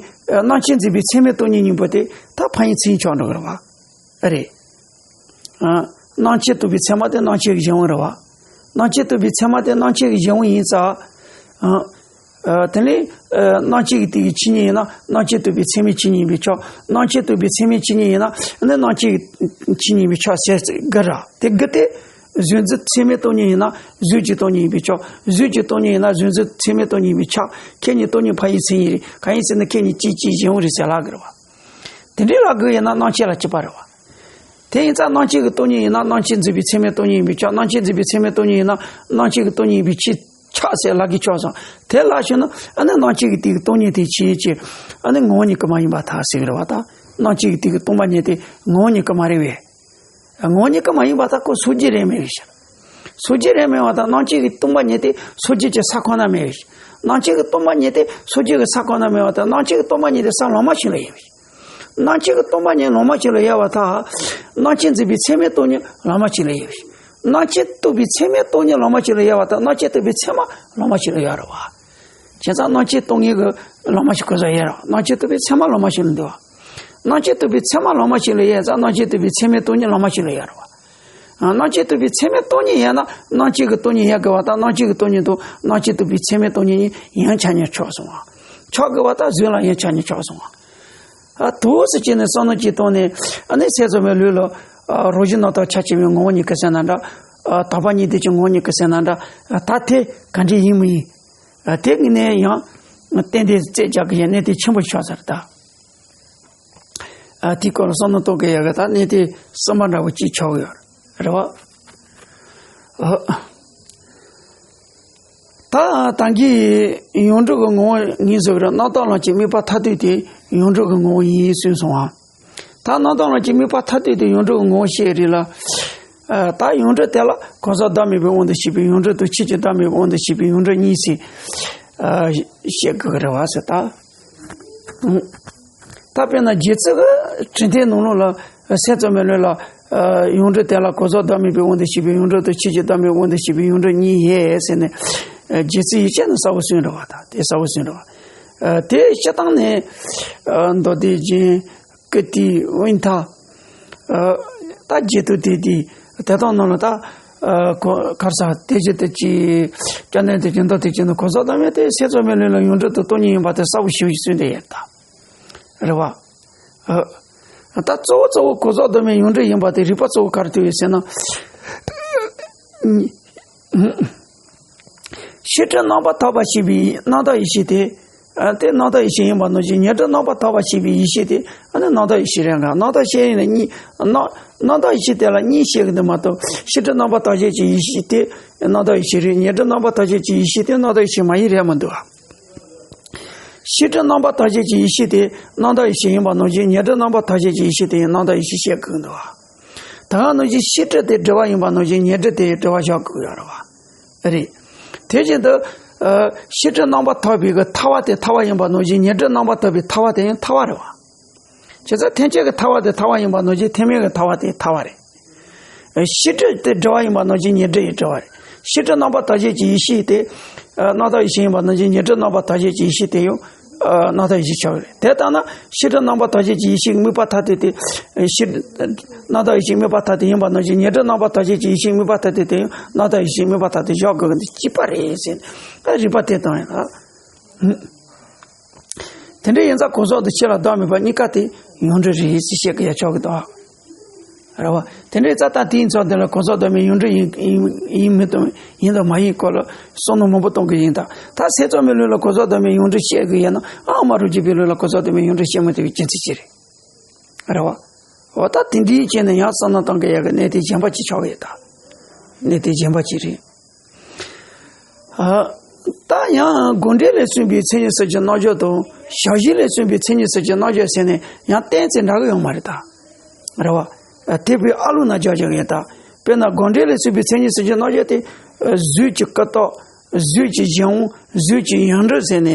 སྣང་མཆེད་འཛིན་པའི་ཚད་མའི་སྟོང་ཉིད་གཉིས་པོ་དེ་ད་ཕ་ཡན་ཚིག་ཡན་ཆགས་འགྲོ་གི་རེད་བ། ཨ་རེད། ཨ། སྣང་མཆེད་རྟོགས་པའི་ཚད་མ་དེ་སྣང་མཆེད་ཀྱི་གཞན་དབང་རེད་བ། སྣང་མཆེད་རྟོགས་པའི་ཚད་མ་དེ་སྣང་མཆེད་ཀྱི་གཞན་དབང་ཡིན་ཙང་། ཨ། ཨ། དེ་ནས་ཨ་སྣང་མཆེད་ཀྱི་སྟེང་གི་ཆོས་ཉིད་ཡིན་ན་སྣང་མཆེད་རྟོགས་པའི་ཚད་མའི་ཆོས་ཉིད་ཡིན་པས་ཆགས། སྣང་མཆེད་རྟོགས་པའི་ཚད་མའི་ཆོས་ཉིད་ཡིན་ན་ཨ་ནི་སྣང་མཆེད་ཀྱི་ཆོས་ཉིད་ཡིན་པས་ཆགས་ཟེར་དགོས་ར། དེ་དགོས་ཏེ། གཟུགས་འཛིན་ཚད་མའི་སྟོང་ཉིད་ཡིན་ན་གཟུགས་ཀྱི་སྟོང་ཉིད་ཡིན་པས་ཆགས། གཟུགས་ཀྱི་སྟོང་ཉིད་ཡིན་ན་གཟུགས་འཛིན་ཚད་མའི་སྟོང་ཉིད་ཡིན་པས་ཆགས། ཁྱེད་གཉིས་སྟོང་ཉིད་ཕ་ཡན་ཚིག་ཡན་རེད། གང་ཡིན་ཟེར་ན་ཁྱེད་གཉིས་གཅིག་གཅིག་གཞན་དབང་རེད་ཟེར་ལབ་དགོས་རེད་བ། དེ་འདྲའི་ལབ་དགོས་ཡིན་ན་སྣང་མཆེད་ལ་གཅིག་པ་རེད་བ། དེ་ཡིན་ཙང་སྣང་མཆེད་ཀྱི་སྟོང་ཉིད་ཡིན་ན་སྣང་མཆེད་འཛིན་པའི་ཚད་མའི་སྟོང་ཉིད་ཡིན་པས་ཆགས། སྣང་མཆེད་འཛིན་པའི་ཚད་མའི་སྟོང་ཉིད་ཡིན་ན་སྣང་མཆེད་ཀྱི་སྟོང་ཉིད་ཡིན་པས་ཆགས་ཟེར་ལབ་དགོས་ཆགས་སོང་། དེ་ལབ་ཤེས་ན་ཨ་ནི་སྣང་མཆེད་ཀྱི་སྟེང་གི་སྟོང་ཉིད་དེ་ཆོས་ཅན། ཨ་ནི་ངོ་བོ་ཉིད་ཀྱིས་མ་ཡིན་པར་ཐལ་ཟེར་གི་རེད་བ། ད་སྣང་མཆེད་ཀྱི་སྟེང་གི་སྟོང་པ་ཉིད་དེ་ངོ་བོ་ཉིད་ཀྱིས་མ་རེད་བས། ངོ་བོ་ཉིད་ཀྱིས་མ་ཡིན་པར་ཐལ། ཁོ་སོ་སྐྱེ་རེད་མེད་པའི་ཕྱིར། སོ་སྐྱེ་རེད་མེད་པར་ཐལ། སྣང་མཆེད་ཀྱི་སྟོང་པ་ཉིད་དེ་སོ་སྐྱེ་གི་ས་ཁོ་ན་མེད་པའི་ཕྱིར། སྣང་མཆེད་ཀྱི་སྟོང་པ་ཉིད་དེ་སོ་སྐྱེ་གི་ས་ཁོ་ན་མེད་པར་ཐལ། སྣང་མཆེད་ཀྱི་སྟོང་པ་ཉིད་དེ་ས་ལམ་མ་ཞིག་ལ་ཡོད་པའི་ཕྱིར། སྣང་མཆེད་ཀྱི་སྟོང་པ་ཉིད་ལམ་མ་ཞིག་ལ་ཡོད་པར་ཐལ། སྣང་མཆེད་འཛིན་པའི་ཚད་མའི་སྟོང་ཉིད་ལམ་མ་ཞིག་ལ་ཡོད་པའི་ཕྱིར། སྣང་མཆེད་རྟོགས་པའི་ཚད་མའི་སྟོང་ཉིད་ལམ་མ་ཞིག་ལ་ཡོད་པར་ཐལ། སྣང་མཆེད་རྟོགས་པའི་ཚད་མ་ལམ་མ་ཞིག་ལ་ཡོད་རེད་བ། བྱས་ཙང་སྣང་མཆེད་སྟོང་ཉིད་ཀྱི་ལམ་མ་ཞིག་གོ་ས་ཡོད་རེད་བ། སྣང་མཆེད་རྟོགས་པའི་ཚད་མ་ལམ་མ་ཞིག་ལ་འདུག་བ། སྣང་མཆེད་རྟོགས་པའི་ཚད་མ་ལམ་མ་ཞིག་ལ་ཡོད་ཙང་སྣང་མཆེད་རྟོགས་པའི་ཚད་མའི་སྟོང་ཉིད་ལམ་མ་ཞིག་ལ་ཡོད་རེད་བ། ཨ། སྣང་མཆེད་རྟོགས་པའི་ཚད་མའི་སྟོང་ཉིད་ཡོད་ན་སྣང་མཆེད་ཀྱི་སྟོང་ཉིད་ཡོད་དགོས་པ་དང་། སྣང་མཆེད་ཀྱི་སྟོང་ཉིད་དང་སྣང་མཆེད་རྟོགས་པའི་ཚད་མའི་སྟོང་ཉིད་གཉིས་ཡན་ཆད་ཉིད་ཆགས་སོང་བ། ཆགས་དགོས་པ་དང་གཟུགས་ལ་ཡན་ཆད་ཉིད་ཆགས་སོང་བ། ཨ། དུས་སུ་བྱས་ནས་བསམ་མནོ་ཅིག་བཏང་ནས། ཨ་ནི་སེམས་ཙམ་པའི་ལུས་ལ། ཨ། རང་བཞིན་རྣམ་དག་ཆ་ཆེ་བའི་ངོ་བོ་ཉིད་ཀྱི་ཟེར་ན་འདྲ། ཨ། དག་པ་གཉིས་ལྡན་གྱི་ངོ་བོ་ཉིད་ཀྱི་ཟེར་ན་འདྲ། ཨ། ད་དེ་ག་འདྲ་ཡིན་མི་ཡིན། ཨ། དེ་ངས་ནས་ཡང་ཏན་ཏན་རྩད་རྒྱག་གི་ཡིན། གནད་དོན་ཆེན་པོ་ཆགས་ཚར་ད། ཨ། དེའི་སྐོར་ལ་བསམ་བློ་གཏོང་གི་ཡོད་གི། ད་གནད་དོན་གསུམ་པ་འདྲ་བོ་གཅིག་ཆགས་ཡོད་རེད་བ། ཨ། ད་ད་གིན་ཡོངས་གྲུབ་ཀྱི་ངོ་བོ་ངོས་བཟུང་བར་རྣམ་རྟོག་ལམ་གྱི་དམིགས་པ་མཐར་ཐུག་དེ་ཡོངས་གྲུབ་ཀྱི་ངོ་བོ་ཡིན་གསུངས་སོང་ཨ། ད་རྣམ་རྟོག་ལམ་གྱི་དམིགས་པ་མཐར་ཐུག་དེ་ཡོངས་གྲུབ་ཀྱི་ངོ་བོ་བཤད་རེད་ལ། ཨ། ད་ཡོངས་གྲུབ་དེ་ལ་གང་ཟག་བདག་མེད་པའི་དབང་དུ་བྱས་པའི་ཡོངས་གྲུབ་དང་ཆོས་ཅན་བདག་མེད་པའི་དབང་དུ་བྱས་པའི་ཡོངས་གྲུབ་གཉིས་ཟེར། ཨ། བཤད་དགོས་ཀྱི་རེད་བ་ཟེར་ད། ད་དཔེར་ན་རྗེ་བཙུན་གྱིས་དྲི་ལྡན་ནང་ལོགས་ལ་སེམས་ཙམ་པའི་ལུས་ལ། ཨ། ཡོངས་གྲུབ་དེ་ལ་གང་ཟག་བདག་མེད་པའི་དབང་དུ་བྱས་པའི་ཡོངས་གྲུབ་དང་ཆོས་ཅན་བདག་མེད་དབང་དུ་བྱས་པའི་ཡོངས་གྲུབ་གཉིས་ཡོད་ཟེར་ནས། ཨ། རྗེ་བཙུན་ཡིད་ཆེས་ནས་གསལ་པོ་གསུངས་འདུག་བ། ད་དེ་གསལ་པོ་གསུངས་འདུག་བ། ཨ། དེ་སྤྱིར་བཏང་ནས། ཨ། མདོ་སྡེ་རྒྱན། ཀིརྟི། དབྱིན་ཐ། ཨ། ད་རྗེ་བཙུན་དེ་དེ་དེ་དག་ནང་ལ་ད། ཨ། གོ་གར་ས་དེ་བཞིན་དུ་ཅི། སྐྱབས་གནས་དེ་བཞིན་མདོ་དེ་བཞིན་དུ་གང་ཟག་བདག་མེད་དེ་སེམས་ཙམ་པའི་ལུས་ལ་ཡོངས་གྲུབ་དང་སྟོང་ཉིད་ཡིན་པ་དེ་གསལ་པོ་ཞེ་པོ་ཞིག་གསུངས་ཏེ་ཡོད་ད། རེད་བ། ཨ། ད་གཙོ་བོ་གཙོ་བོ་གང་ཟག་བདག་མེད་ཡོངས་གྲུབ་ཡིན་པ་དེ་རིགས་པ་གཙོ་བོ་ག་རེ་ཐུག་ཡོད་ཟེར་ན། ཕྱི་དྲིལ་རྣམ་པར་དག་པ་ཞེས་པའི་རྣམ་དག་ཡེ་ཤེས་དེ། ཨ། དེ་རྣམ་དག་ཡེ་ཤེས་ཡིན་པ་ནང་བཞིན་ཉེ་སྦྲེལ་རྣམ་པར་དག་པ་ཞེས་པའི་ཡེ་ཤེས་དེ། ཨ་ནི་རྣམ་དག་ཡེ་ཤེས་རེད་འགའ། རྣམ་དག་ཡེ་ཤེས་ཡིན་ན་གཉིས། རྣམ་རྣམ་དག་ཡེ་ཤེས་དེ་ལ་གཉིས་བཤད་གི་འདུག་མ་གཏོགས་ཕྱི་དྲིལ་རྣམ་པར་དག་བྱེད་ཀྱི་ཡེ་ཤེས་དེ་རྣམ་དག་ཡེ་ཤེས་རེད། ཉེ་སྦྲེལ་རྣམ་པར་དག་བྱེད་ཀྱི་ཡེ་ཤེས་དེ་རྣམ་དག་ཡེ་ཤེས་མ་ཡིན་རེད་མི་འདུག་ཨ། ཕྱི་དྲིལ་རྣམ་པར་དག་བྱེད་ཀྱི་ཡེ་ཤེས་དེ་རྣམ་དག་ཡེ་ཤེས་ཡིན་པ་ནང་བཞིན་ཉེ་སྦྲེལ་རྣམ་པར་དག་བྱེད་ཀྱི་ཡེ་ཤེས་དེ་ཡང་རྣམ་དག་ཡེ་ཤེས་བཤད་གི་འདུག་ཨ། ད་ག་ནང་བཞིན་ཕྱི་དྲིལ་དེ་སྒྲིབ་པ་ཡིན་པ་ནང་བཞིན་ཉེ་སྦྲེལ་དེ་སྒྲིབ་པ་བཞག་གི་ཡོད་རེད་བ། རེད། དེ་བཞིན་དུ། ཨ། ཕྱི་དྲིལ་རྣམ་པར་དག་པའི་གི་ཐལ་བ་དེ་ཐལ་བ་ཡིན་པ་ནང་བཞིན་ཉེ་སྦྲེལ་རྣམ་པར་དག་པའི་ཐལ་བ་དེ་ཡང་ཐལ་བ་རེད་བ། བྱས་ཙང་ཐལ་བྱེད་ཀྱི་ཐལ་བ་དེ་ཐལ་བ་ཡིན་པ་ནང་བཞིན་ཐལ་མེད་ཀྱི་ཐལ་བ་དེ་ཐལ་བ་རེད། ཨ། ཕྱི་དྲིལ་དེ་སྒྲིབ་པ་ཡིན་པ་ནང་བཞིན་ཉེ་སྦྲེལ་ཡང་སྒྲིབ་པ་རེད། ཕྱི་དྲིལ་རྣམ་པར་དག་བྱེད་ཀྱི་ཡེ་ཤེས་དེ། ཨ། རྣམ་དག་ཡེ་ཤེས་ཡིན་པ་ནང་བཞིན་ཉེ་སྦྲེལ་རྣམ་པར་དག་བྱེད་ཀྱི་ཡེ་ཤེས་དེ་ཡང་། ཨ། རྣམ་དག་ཡེ་ཤེས་ཆགས་པ་རེད། དེ་ལྟར་ན་ཕྱི་དྲིལ་རྣམ་པར་དག་བྱེད་ཀྱི་ཡེ་ཤེས་དམིགས་པ་མཐའ་དེ་དེ། ཕྱི། རྣམ་དག་ཡེ་ཤེས་དམིགས་པ་མཐའ་དེ་ཡིན་པ་ནང་བཞིན་ཉེ་སྦྲེལ་རྣམ་པར་དག་བྱེད་ཀྱི་ཡེ་ཤེས་དམིགས་པ་མཐའ་དེ་དེ་ཡང་རྣམ་དག་ཡེ་ཤེས་དམིགས་པ་མཐའ་དེ་བཞག་དགོས་ཀྱི་འདུག་གཅིག་པ་རེད་ཟེར་ནས། ཨ། རིགས་པ་དེ་དང་ཡང་ད། དེ་འདྲ་ཡིན་ཙང་གང་ཟག་དང་ཆོས་ལ་བདག་མེད་པ་གཉིས་ཀ་དེ་ཡོངས་གྲུབ་རེད་ཅེས་བཤད་ཀྱི་ཡ་ཆོག་གི་འདུག་རེད་བ། དེ་འདྲའི་རྩ་ཐང་དེའི་ཚོ་དེ་ལ་གོ་ས་དོ་མའི་ཡོངས་གྲུབ་ཡིན་ཡིན་ཡིན་མི་དང་ཡིན་དང་མ་ཡིན་སྐོར་ལ་བསམ་བློ་མང་པོ་གཏོང་གི་ཡིན་ད། ད་སེམས་ཙམ་མི་ལུས་ལ་གོ་ས་དོ་མའི་ཡོངས་གྲུབ་བཤད་གི་ཡིན་ན་ཨ་མ་རུ་གྱི་པའི་ལུས་ལ་གོ་ས་དོ་མའི་ཡོངས་གྲུབ་བཤད་མི་ཐུབ་པའི་རྒྱུ་མཚན་ཅི་རེད། རེད་བ། འོ་ད་དེ་འདྲའི་བྱས་ནས་ཡང་བསམ་བློ་གཏོང་གི་ཡག་གི་གནད་དོན་གཞན་པ་ཅིག་ཆགས་ཡོད་ད། གནད་དོན་གཞན་པ་ཅིག་རེད། ཨ། ད་ཡང་དགོངས་འགྲེལ་ལས་གསུངས་པའི་མཚན་ཉིད་ཟེར་གྱི་རྣམ་གཞག་དང་ཞལ་བཞེས་ལས་གསུངས་པའི་མཚན་ཉིད་ཟེར་གྱི་རྣམ་གཞག་ཟེར་ནས་ཡང་གཏན་ཚིགས་འདྲ་གི་ཡོད་མ་རེད་ད། རེད་བ། ཨ། དེ་བས་ཨ་ལུགས་ན་སྦྱར་བྱ་གི་ཡོད་ད། དཔེར་ན་དགོངས་འགྲེལ་ལས་གསུངས་པའི་མཚན་ཉིད་ཟེར་གྱི་རྣམ་གཞག་དེ། ཨ། གཟུགས་ཀྱི་ཀུན་རྟོག་གཟུགས་ཀྱི་གཞན་དབང་གཟུགས་ཀྱི་ཡོངས་གྲུབ་ཟེར་ནས་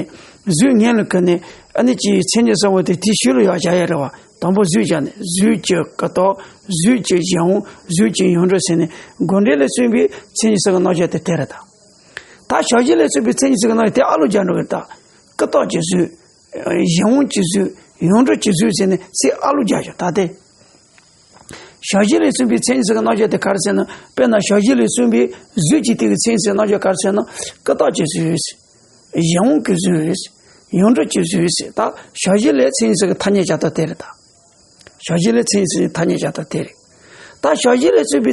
གཟུགས་ངན་ལ་གོམས་ནས་ཨ་ནི་ཅིའི་མཚན་ཉིད་ཟེར་བ་དེ་དེའི་ཤུལ་ལ་ཡང་བཞག་ཡ་རེད་བ། དང་པོ་གཟུགས་བཞག་ནས་གཟུགས་ཀྱི་ཀུན་རྟོག་གཟུགས་ཀྱི་གཞན་དབང་གཟུགས་ཀྱི་ཡོངས་གྲུབ་ཟེར་ནས་དགོངས་འགྲེལ་ལས་གསུངས་པའི་མཚན་ཉིད་ཟེར་གྱི་རྣམ་གཞག་དེ་དེ་རེད་ད། ད་ཞལ་བཞེས་ལས་གསུངས་པའི་མཚན་ཉིད་ཟེར་གྱི་རྣམ་གཞག་དེ་ཨ་ལུགས་སྦྱར་འགྲོ་གི་རེད་ད། ཀུན་རྟོག་གི་གཟུགས། གཞན་དབང་གི་གཟུགས། ཡོངས་གྲུབ་ཀྱི་གཟུགས་ཟེར་ནས་ཚིག་ཨ་ལུགས་སྦྱར་ཞོག་ད་དེ། ཞལ་བཞེས་ལས་གསུངས་པའི་མཚན་ཉིད་ཟེར་གྱི་རྣམ་གཞག་དེ་ག་རེ་ཟེར་ན། དཔེར་ན་ཞལ་བཞེས་ལས་གསུངས་པའི་གཟུགས་ཀྱི་སྟེང་གི་མཚན་ཉིད་ཟེར་གྱི་རྣམ་གཞག་ག་རེ་ཟེར་ན། ཀུན་རྟོག་གི་གཟུགས། གཞན་དབང་གི་གཟུགས། ཡོངས་གྲུབ་ཀྱི་གཟུགས་ཟེར་ད། ཞལ་བཞེས་ལས་མཚན་ཉིད་ཟེར་གྱི་ཐ་སྙད་སྦྱར་སྟངས་དེ་རེད་ད། ཞལ་བཞེས་ལས་མཚན་ཉིད་ཟེར་གྱི་ཐ་སྙད་སྦྱར་སྟངས་དེ་རེད། ད་ཞལ་བཞེས་ལས་གསུངས་པའི་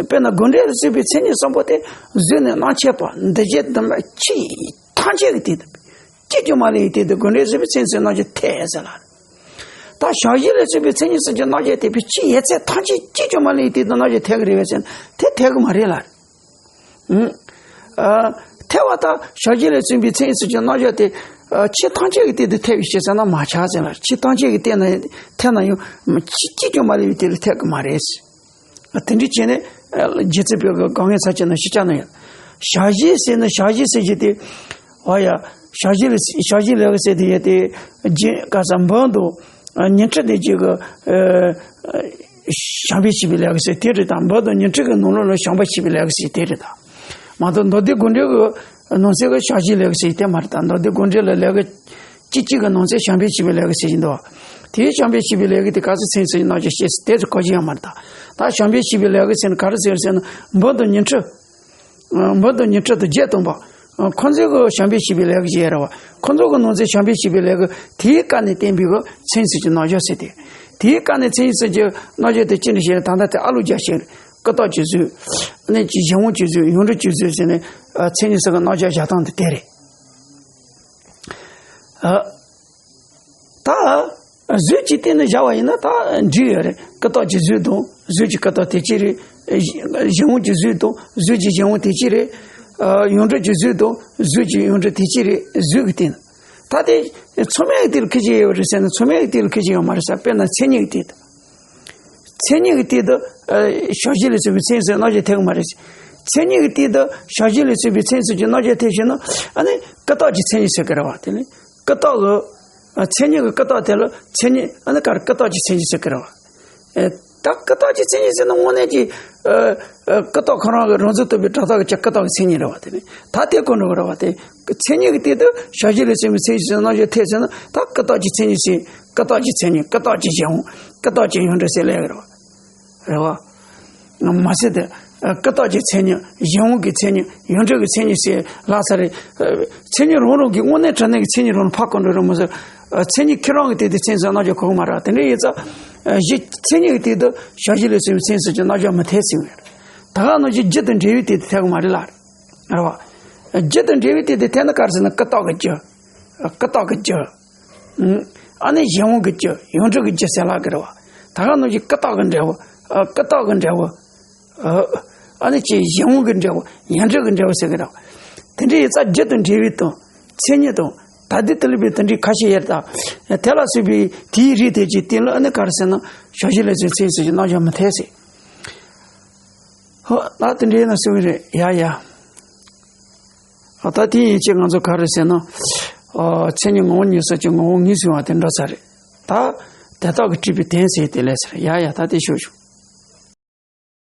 དཔེར་ན་དགོངས་འགྲེལ་ལས་གསུངས་པའི་མཚན་ཉིད་གསུམ་པོ་དེ་གཟུགས་ནས་རྣམ་མཁྱེན་པ་འདུ་བྱེད་དུ་མ་ཕྱི་ཐམས་ཅད་ཀྱི་སྟེང་དུ། གཅིག་ཀྱང་མ་ལུས་པའི་སྟེང་དུ་དགོངས་འགྲེལ་ཟེར་བའི་མཚན་ཉིད་ཟེར་གྱི་རྣམ་གཞག་ཐལ་ཟེར་ལ། ད་ཞལ་བཞེས་ལས་གསུངས་པའི་མཚན་ཉིད་ཟེར་གྱི་རྣམ་གཞག་དེ་ཕྱི་ཡོད་ཚད་ཐམས་ཅད་གཅིག་ཀྱང་མ་ལུས་པའི་སྟེང་དུ་རྣམ་གཞག་ཐལ་གྱི་རེད་པས་ཟེར་ན་དེ་ཐལ་གྱི་མ་རེད་ལ། ཨ། ཐལ་བ་དང་ཞལ་བཞེས་ལས་གསུངས་པའི་མཚན་ཉིད་ཟེར་གྱི་རྣམ་གཞག་དེ། ཨ། ཕྱི་ཐམས་ཅད་ཀྱི་སྟེང་དུ་ཐལ་བའི་ཕྱིར་ཟེར་ན་མ་ཁྱབ་ཟེར་ལ། ཕྱི་ཐམས་ཅད་ཀྱི་སྟེང་ན་ཐལ་ན་ཡང་ཕྱི་གཅིག་ཀྱང་མ་ལུས་པའི་སྟེང་དུ་ཐལ་གྱི་མ་རེད། དེ་འདྲ་བྱས་ནས་རྗེ་བཙུན་པའི་གི་གོ་ངན་ས་ཆེན་ན་ཤི་ཆ་ན་ཡང་ཞལ་བཞེས་ཟེར་ན་ཞལ་བཞེས་ཟེར་གྱི་དེ། འོ་ཡ། ཞལ་བཞེས་ལས་ཞལ་བཞེས་ལས་ཀྱི་ཟེར་དེ་ཡ་དེ་རྗེ་ག་ས་འབུམ་དུ་ཉི་ཁྲི་དེ་གཅིག་གི་བཤགས་པས་ཞི་བའི་ལས་ཀྱི་ཟེར་དེ་རེད་དང་། འབུམ་དུ་ཉི་ཁྲི་གི་ནང་ལོགས་ལ་བཤགས་པས་ཞི་བའི་ལས་ཀྱི་ཟེར་དེ་རེད་དང་། མ་གཏོགས་མདོ་སྡེ་དགོངས་འགྲེལ་གྱི་ནང་གསེས་ཀྱི་ཞལ་བཞེས་ལས་ཀྱི་ཟེར་དེ་མ་རེད་དང་། མདོ་སྡེ་དགོངས་འགྲེལ་ལ་ལས་ཀྱི་གཅིག་གཅིག་གི་ནང་གསེས་བཤགས་པས་ཞི་བའི་ལས་ཀྱི་ཟེར་བཞིན་འདུག་དེའི་བཤགས་པས་ཞི་བའི་ལས་ཀྱི་དེ་ག་ཚོད་ཚན་ཟེར་ནོ་ཅིག་བཤད་ཟེར་དེ་ཚོ་གོ་རྒྱུ་ཡང་མ་རེད་ད། ད་བཤགས་པས་ཞི་བའི་ལས་ཀྱི་ཟེར་ན་ག་རེ་ཟེར་ཟེར་ན་འབུམ་དུ་ཉི་ཁྲི། འབུམ་དུ་ཉི་ཁྲི་དང་བརྒྱད་སྟོང་པ། ཁོ་ཚོའི་གི་བཤགས་པས་ཞི་བའི་ལས་ཀྱི་ཞེས་ར་བ། ཁོ་ཚོ་གི་ནང་ཚན་བཤགས་པས་ཞི་བའི་ལས་ཀྱི་དེའི་སྐབས་ནས་བསྟན་པའི་གི་མཚན་ཉིད་ཟེར་གྱི་རྣམ་གཞག་ཟེར་ཏེ། དེའི་སྐབས་ནས་མཚན་ཉིད་ཟེར་གྱི་རྣམ་གཞག་དེ་ཅི་འདྲ་ཞེས་ད་ལྟ་དེ་ཨ་ལུགས་རྒྱག་ཞིང་། ཀུན་རྟོག་གི་གཟུགས། ནས་ཀྱི་གཞན་དབང་གི་གཟུགས། ཡོངས་གྲུབ་ཀྱི་གཟུགས་ཟེར་ནས་མཚན་ཉིད་ཟེར་གྱི་རྣམ་གཞག་བཞག་སྟངས་དེ་དེ་རེད། ཨ། ད་གཟུགས་ཀྱི་སྟེང་ནས་བཞག་པ་ཡིན་ན་ད་འགྲིག་ཡོད་རེད། ཀུན་རྟོག་གི་གཟུགས་དང་གཟུགས་ཀྱི་ཀུན་རྟོག་དེ་གཅིག་རེད། གཞན་དབང་གི་གཟུགས་དང་གཟུགས་ཀྱི་གཞན་དབང་དེ་གཅིག་རེད། ཡོངས་གྲུབ་ཀྱི་གཟུགས་དང་གཟུགས་ཀྱི་ཡོངས་གྲུབ་དེ་གཅིག་རེད། གཟུགས་ཀྱི་སྟེང་ན། ད་དེ་མཚན་མའི་སྟེང་ལ་ཁེ་ཆེ་ཡོད་རེད་ཟེར་ན་མཚན་མའི་སྟེང་ལ་ཁེ་ཆེ་ཡོད་མ་རེད་ཟེར། དཔེར་ན་མཚན་ཉིད་ཀྱི་སྟེང་དུ། མཚན་ཉིད་ཀྱི་སྟེང་དུ་ཞལ་བཞེས་ལས་གསུངས་པའི་མཚན་ཉིད་ཟེར་རྣམ་གཞག་ཐལ་གྱི་མ་རེད། མཚན་ཉིད་ཀྱི་སྟེང་དུ་ཞལ་བཞེས་ལས་གསུངས་པའི་མཚན་ཉིད་ཀྱི་རྣམ་གཞག་ཐལ་ཞེ་ན། ཨ་ནི་ཀུན་རྟོག་གི་མཚན་ཉིད་ཟེར་གྱི་རེད་བ། དེ་ནི་ཀུན་རྟོག་གི་མཚན་ཉིད་ཀྱི་ཀུན་རྟོག་དེ་ལ་མཚན་ཉིད། ཨ་ནི་ག་རེ་ཀུན་རྟོག་གི་མཚན་ཉིད་ཟེར་གྱི་རེད་བ། ད་ཀུན་རྟོག་གི་མཚན་ཉིད་ཟེར་ན་དངོས་གནས་ཀྱི་ཀུན་རྟོག་ཁོ་རང་གི་རང་བཞིན་རྟོགས་པའི་སྒྲ་རྟག་གི་ཀུན་རྟོག་གི་མཚན་ཉིད་རེད་བ། དེ་ནི་ད་དེ་གོ་འགྲོ་གི་རེད་བ། དེ་མཚན་ཉིད་ཀྱི་སྟེང་དུ་ཞལ་བཞེས་ལས་གསུངས་པའི་མཚན་ཉིད་ཟེར་རྣམ་གཞག་ཐལ་ཟེར་ན། ད་ཀུན་རྟོག་གི་མཚན་ཉིད་ཟེར། ཀུན་རྟོག་གི་མཚན་ཉིད། ཀུན་རྟོག་གི་གཞན་དབང་། ཀུན་རྟོག་གི་ཡོངས་གྲུབ་ཟེར་ལབ་ཡོད་རེད་བ། རེད་བ། མ་ཟད་དེ། ཀུན་རྟོག་གི་མཚན་ཉིད། གཞན་དབང་གི་མཚན་ཉིད། ཡོངས་གྲུབ་ཀྱི་མཚན་ཉིད་ཟེར་ལབ་ས་རེད། མཚན་ཉིད་རང་རང་གི་དངོས་གནས་དྲང་གནས་ཀྱི་མཚན་ཉིད་རང་རང་ཕར་གོ་འགྲོ་རེད་མ་ཟད། མཚན་ཉིད་ཁྱེད་རང་གི་སྟེང་དུ་མཚན་ཉིད་ཟེར་རྣམ་གཞག་གོ་གི་མ་རེད། དེ་འདྲ་ཡིན་ཙང་། གཞི་མཚན་ཉིད་ཀྱི་སྟེང་དུ་ཞལ་བཞེས་ལས་གསུངས་པའི་མཚན་ཉིད་ཟེར་གྱི་རྣམ་གཞག་མི་ཐལ་ཟེར་བས། ད་ག་ནང་བཞིན་རྒྱུ་དང་འབྲས་བུའི་སྟེང་དུ་ཐལ་གྱི་མ་རེད་ལ། རེད་བ། རྒྱུ་དང་འབྲས་བུའི་སྟེང་དུ་ཐལ་ན་ག་རེ་ཟེར་ན་ཀུན་རྟོག་གི་རྒྱུ། ཀུན་རྟོག་གི་རྒྱུ། ཨ་ནི་གཞན་དབང་གི་རྒྱུ། ཡོངས་གྲུབ་ཀྱི་རྒྱུ་ཟེར་ལབ་ཀྱི་རེད་བ། ད་ག་ནང་བཞིན་ཀུན་རྟོག་གི་འབྲས་བུ། ཀུན་རྟོག་གི་འབྲས་བུ། ཨ་ནི་ཅི་གཞན་དབང་གི་འབྲས་བུ། ཡོངས་གྲུབ་ཀྱི་འབྲས་བུ་ཟེར་གྱི་རེད་བ། དེ་འདྲའི་ཡིན་ཙང་རྒྱུ་དང་འབྲས་བུའི་དང་། མཚན་ཉིད་དང་། ད་ལྟའི་དུས་ལ་བའི་དེ་འདྲའི་ཁ་ཤས་ཡོད་ད། དེ་ལ་སོགས་པའི་དེའི་རིགས་དེ་ཅིག་སྟེང་ལ་ཨ་ནི་ག་རེ་ཟེར་ན་ཞལ་བཞེས་ལས་གསུངས་པའི་མཚན་ཉིད་ཟེར་གྱི་རྣམ་གཞག་མི་ཐལ་ཟེར། ཧོ། ད་དེ་འདྲའི་ན་གསུང་གི་རེད། ཡ་ཡ། ཨ། ད་དེ་ཡིན་ཕྱིར་ང་ཚོ་ག་རེ་ཟེར་ན། ཨ། མཚན་ཉིད་ངོ་བོ་ཉིད་ཟེར་གྱི་ངོ་བོ་ངོས་ཟིན་པ་དེ་འདྲ་ས་རེད། ད་དེ་དག་གིས་སྤྲུལ་པའི་དོན་ཟེར་དེ་ལས་ཟེར། ཡ་ཡ། ད་དེ་ཤོད་ཤོག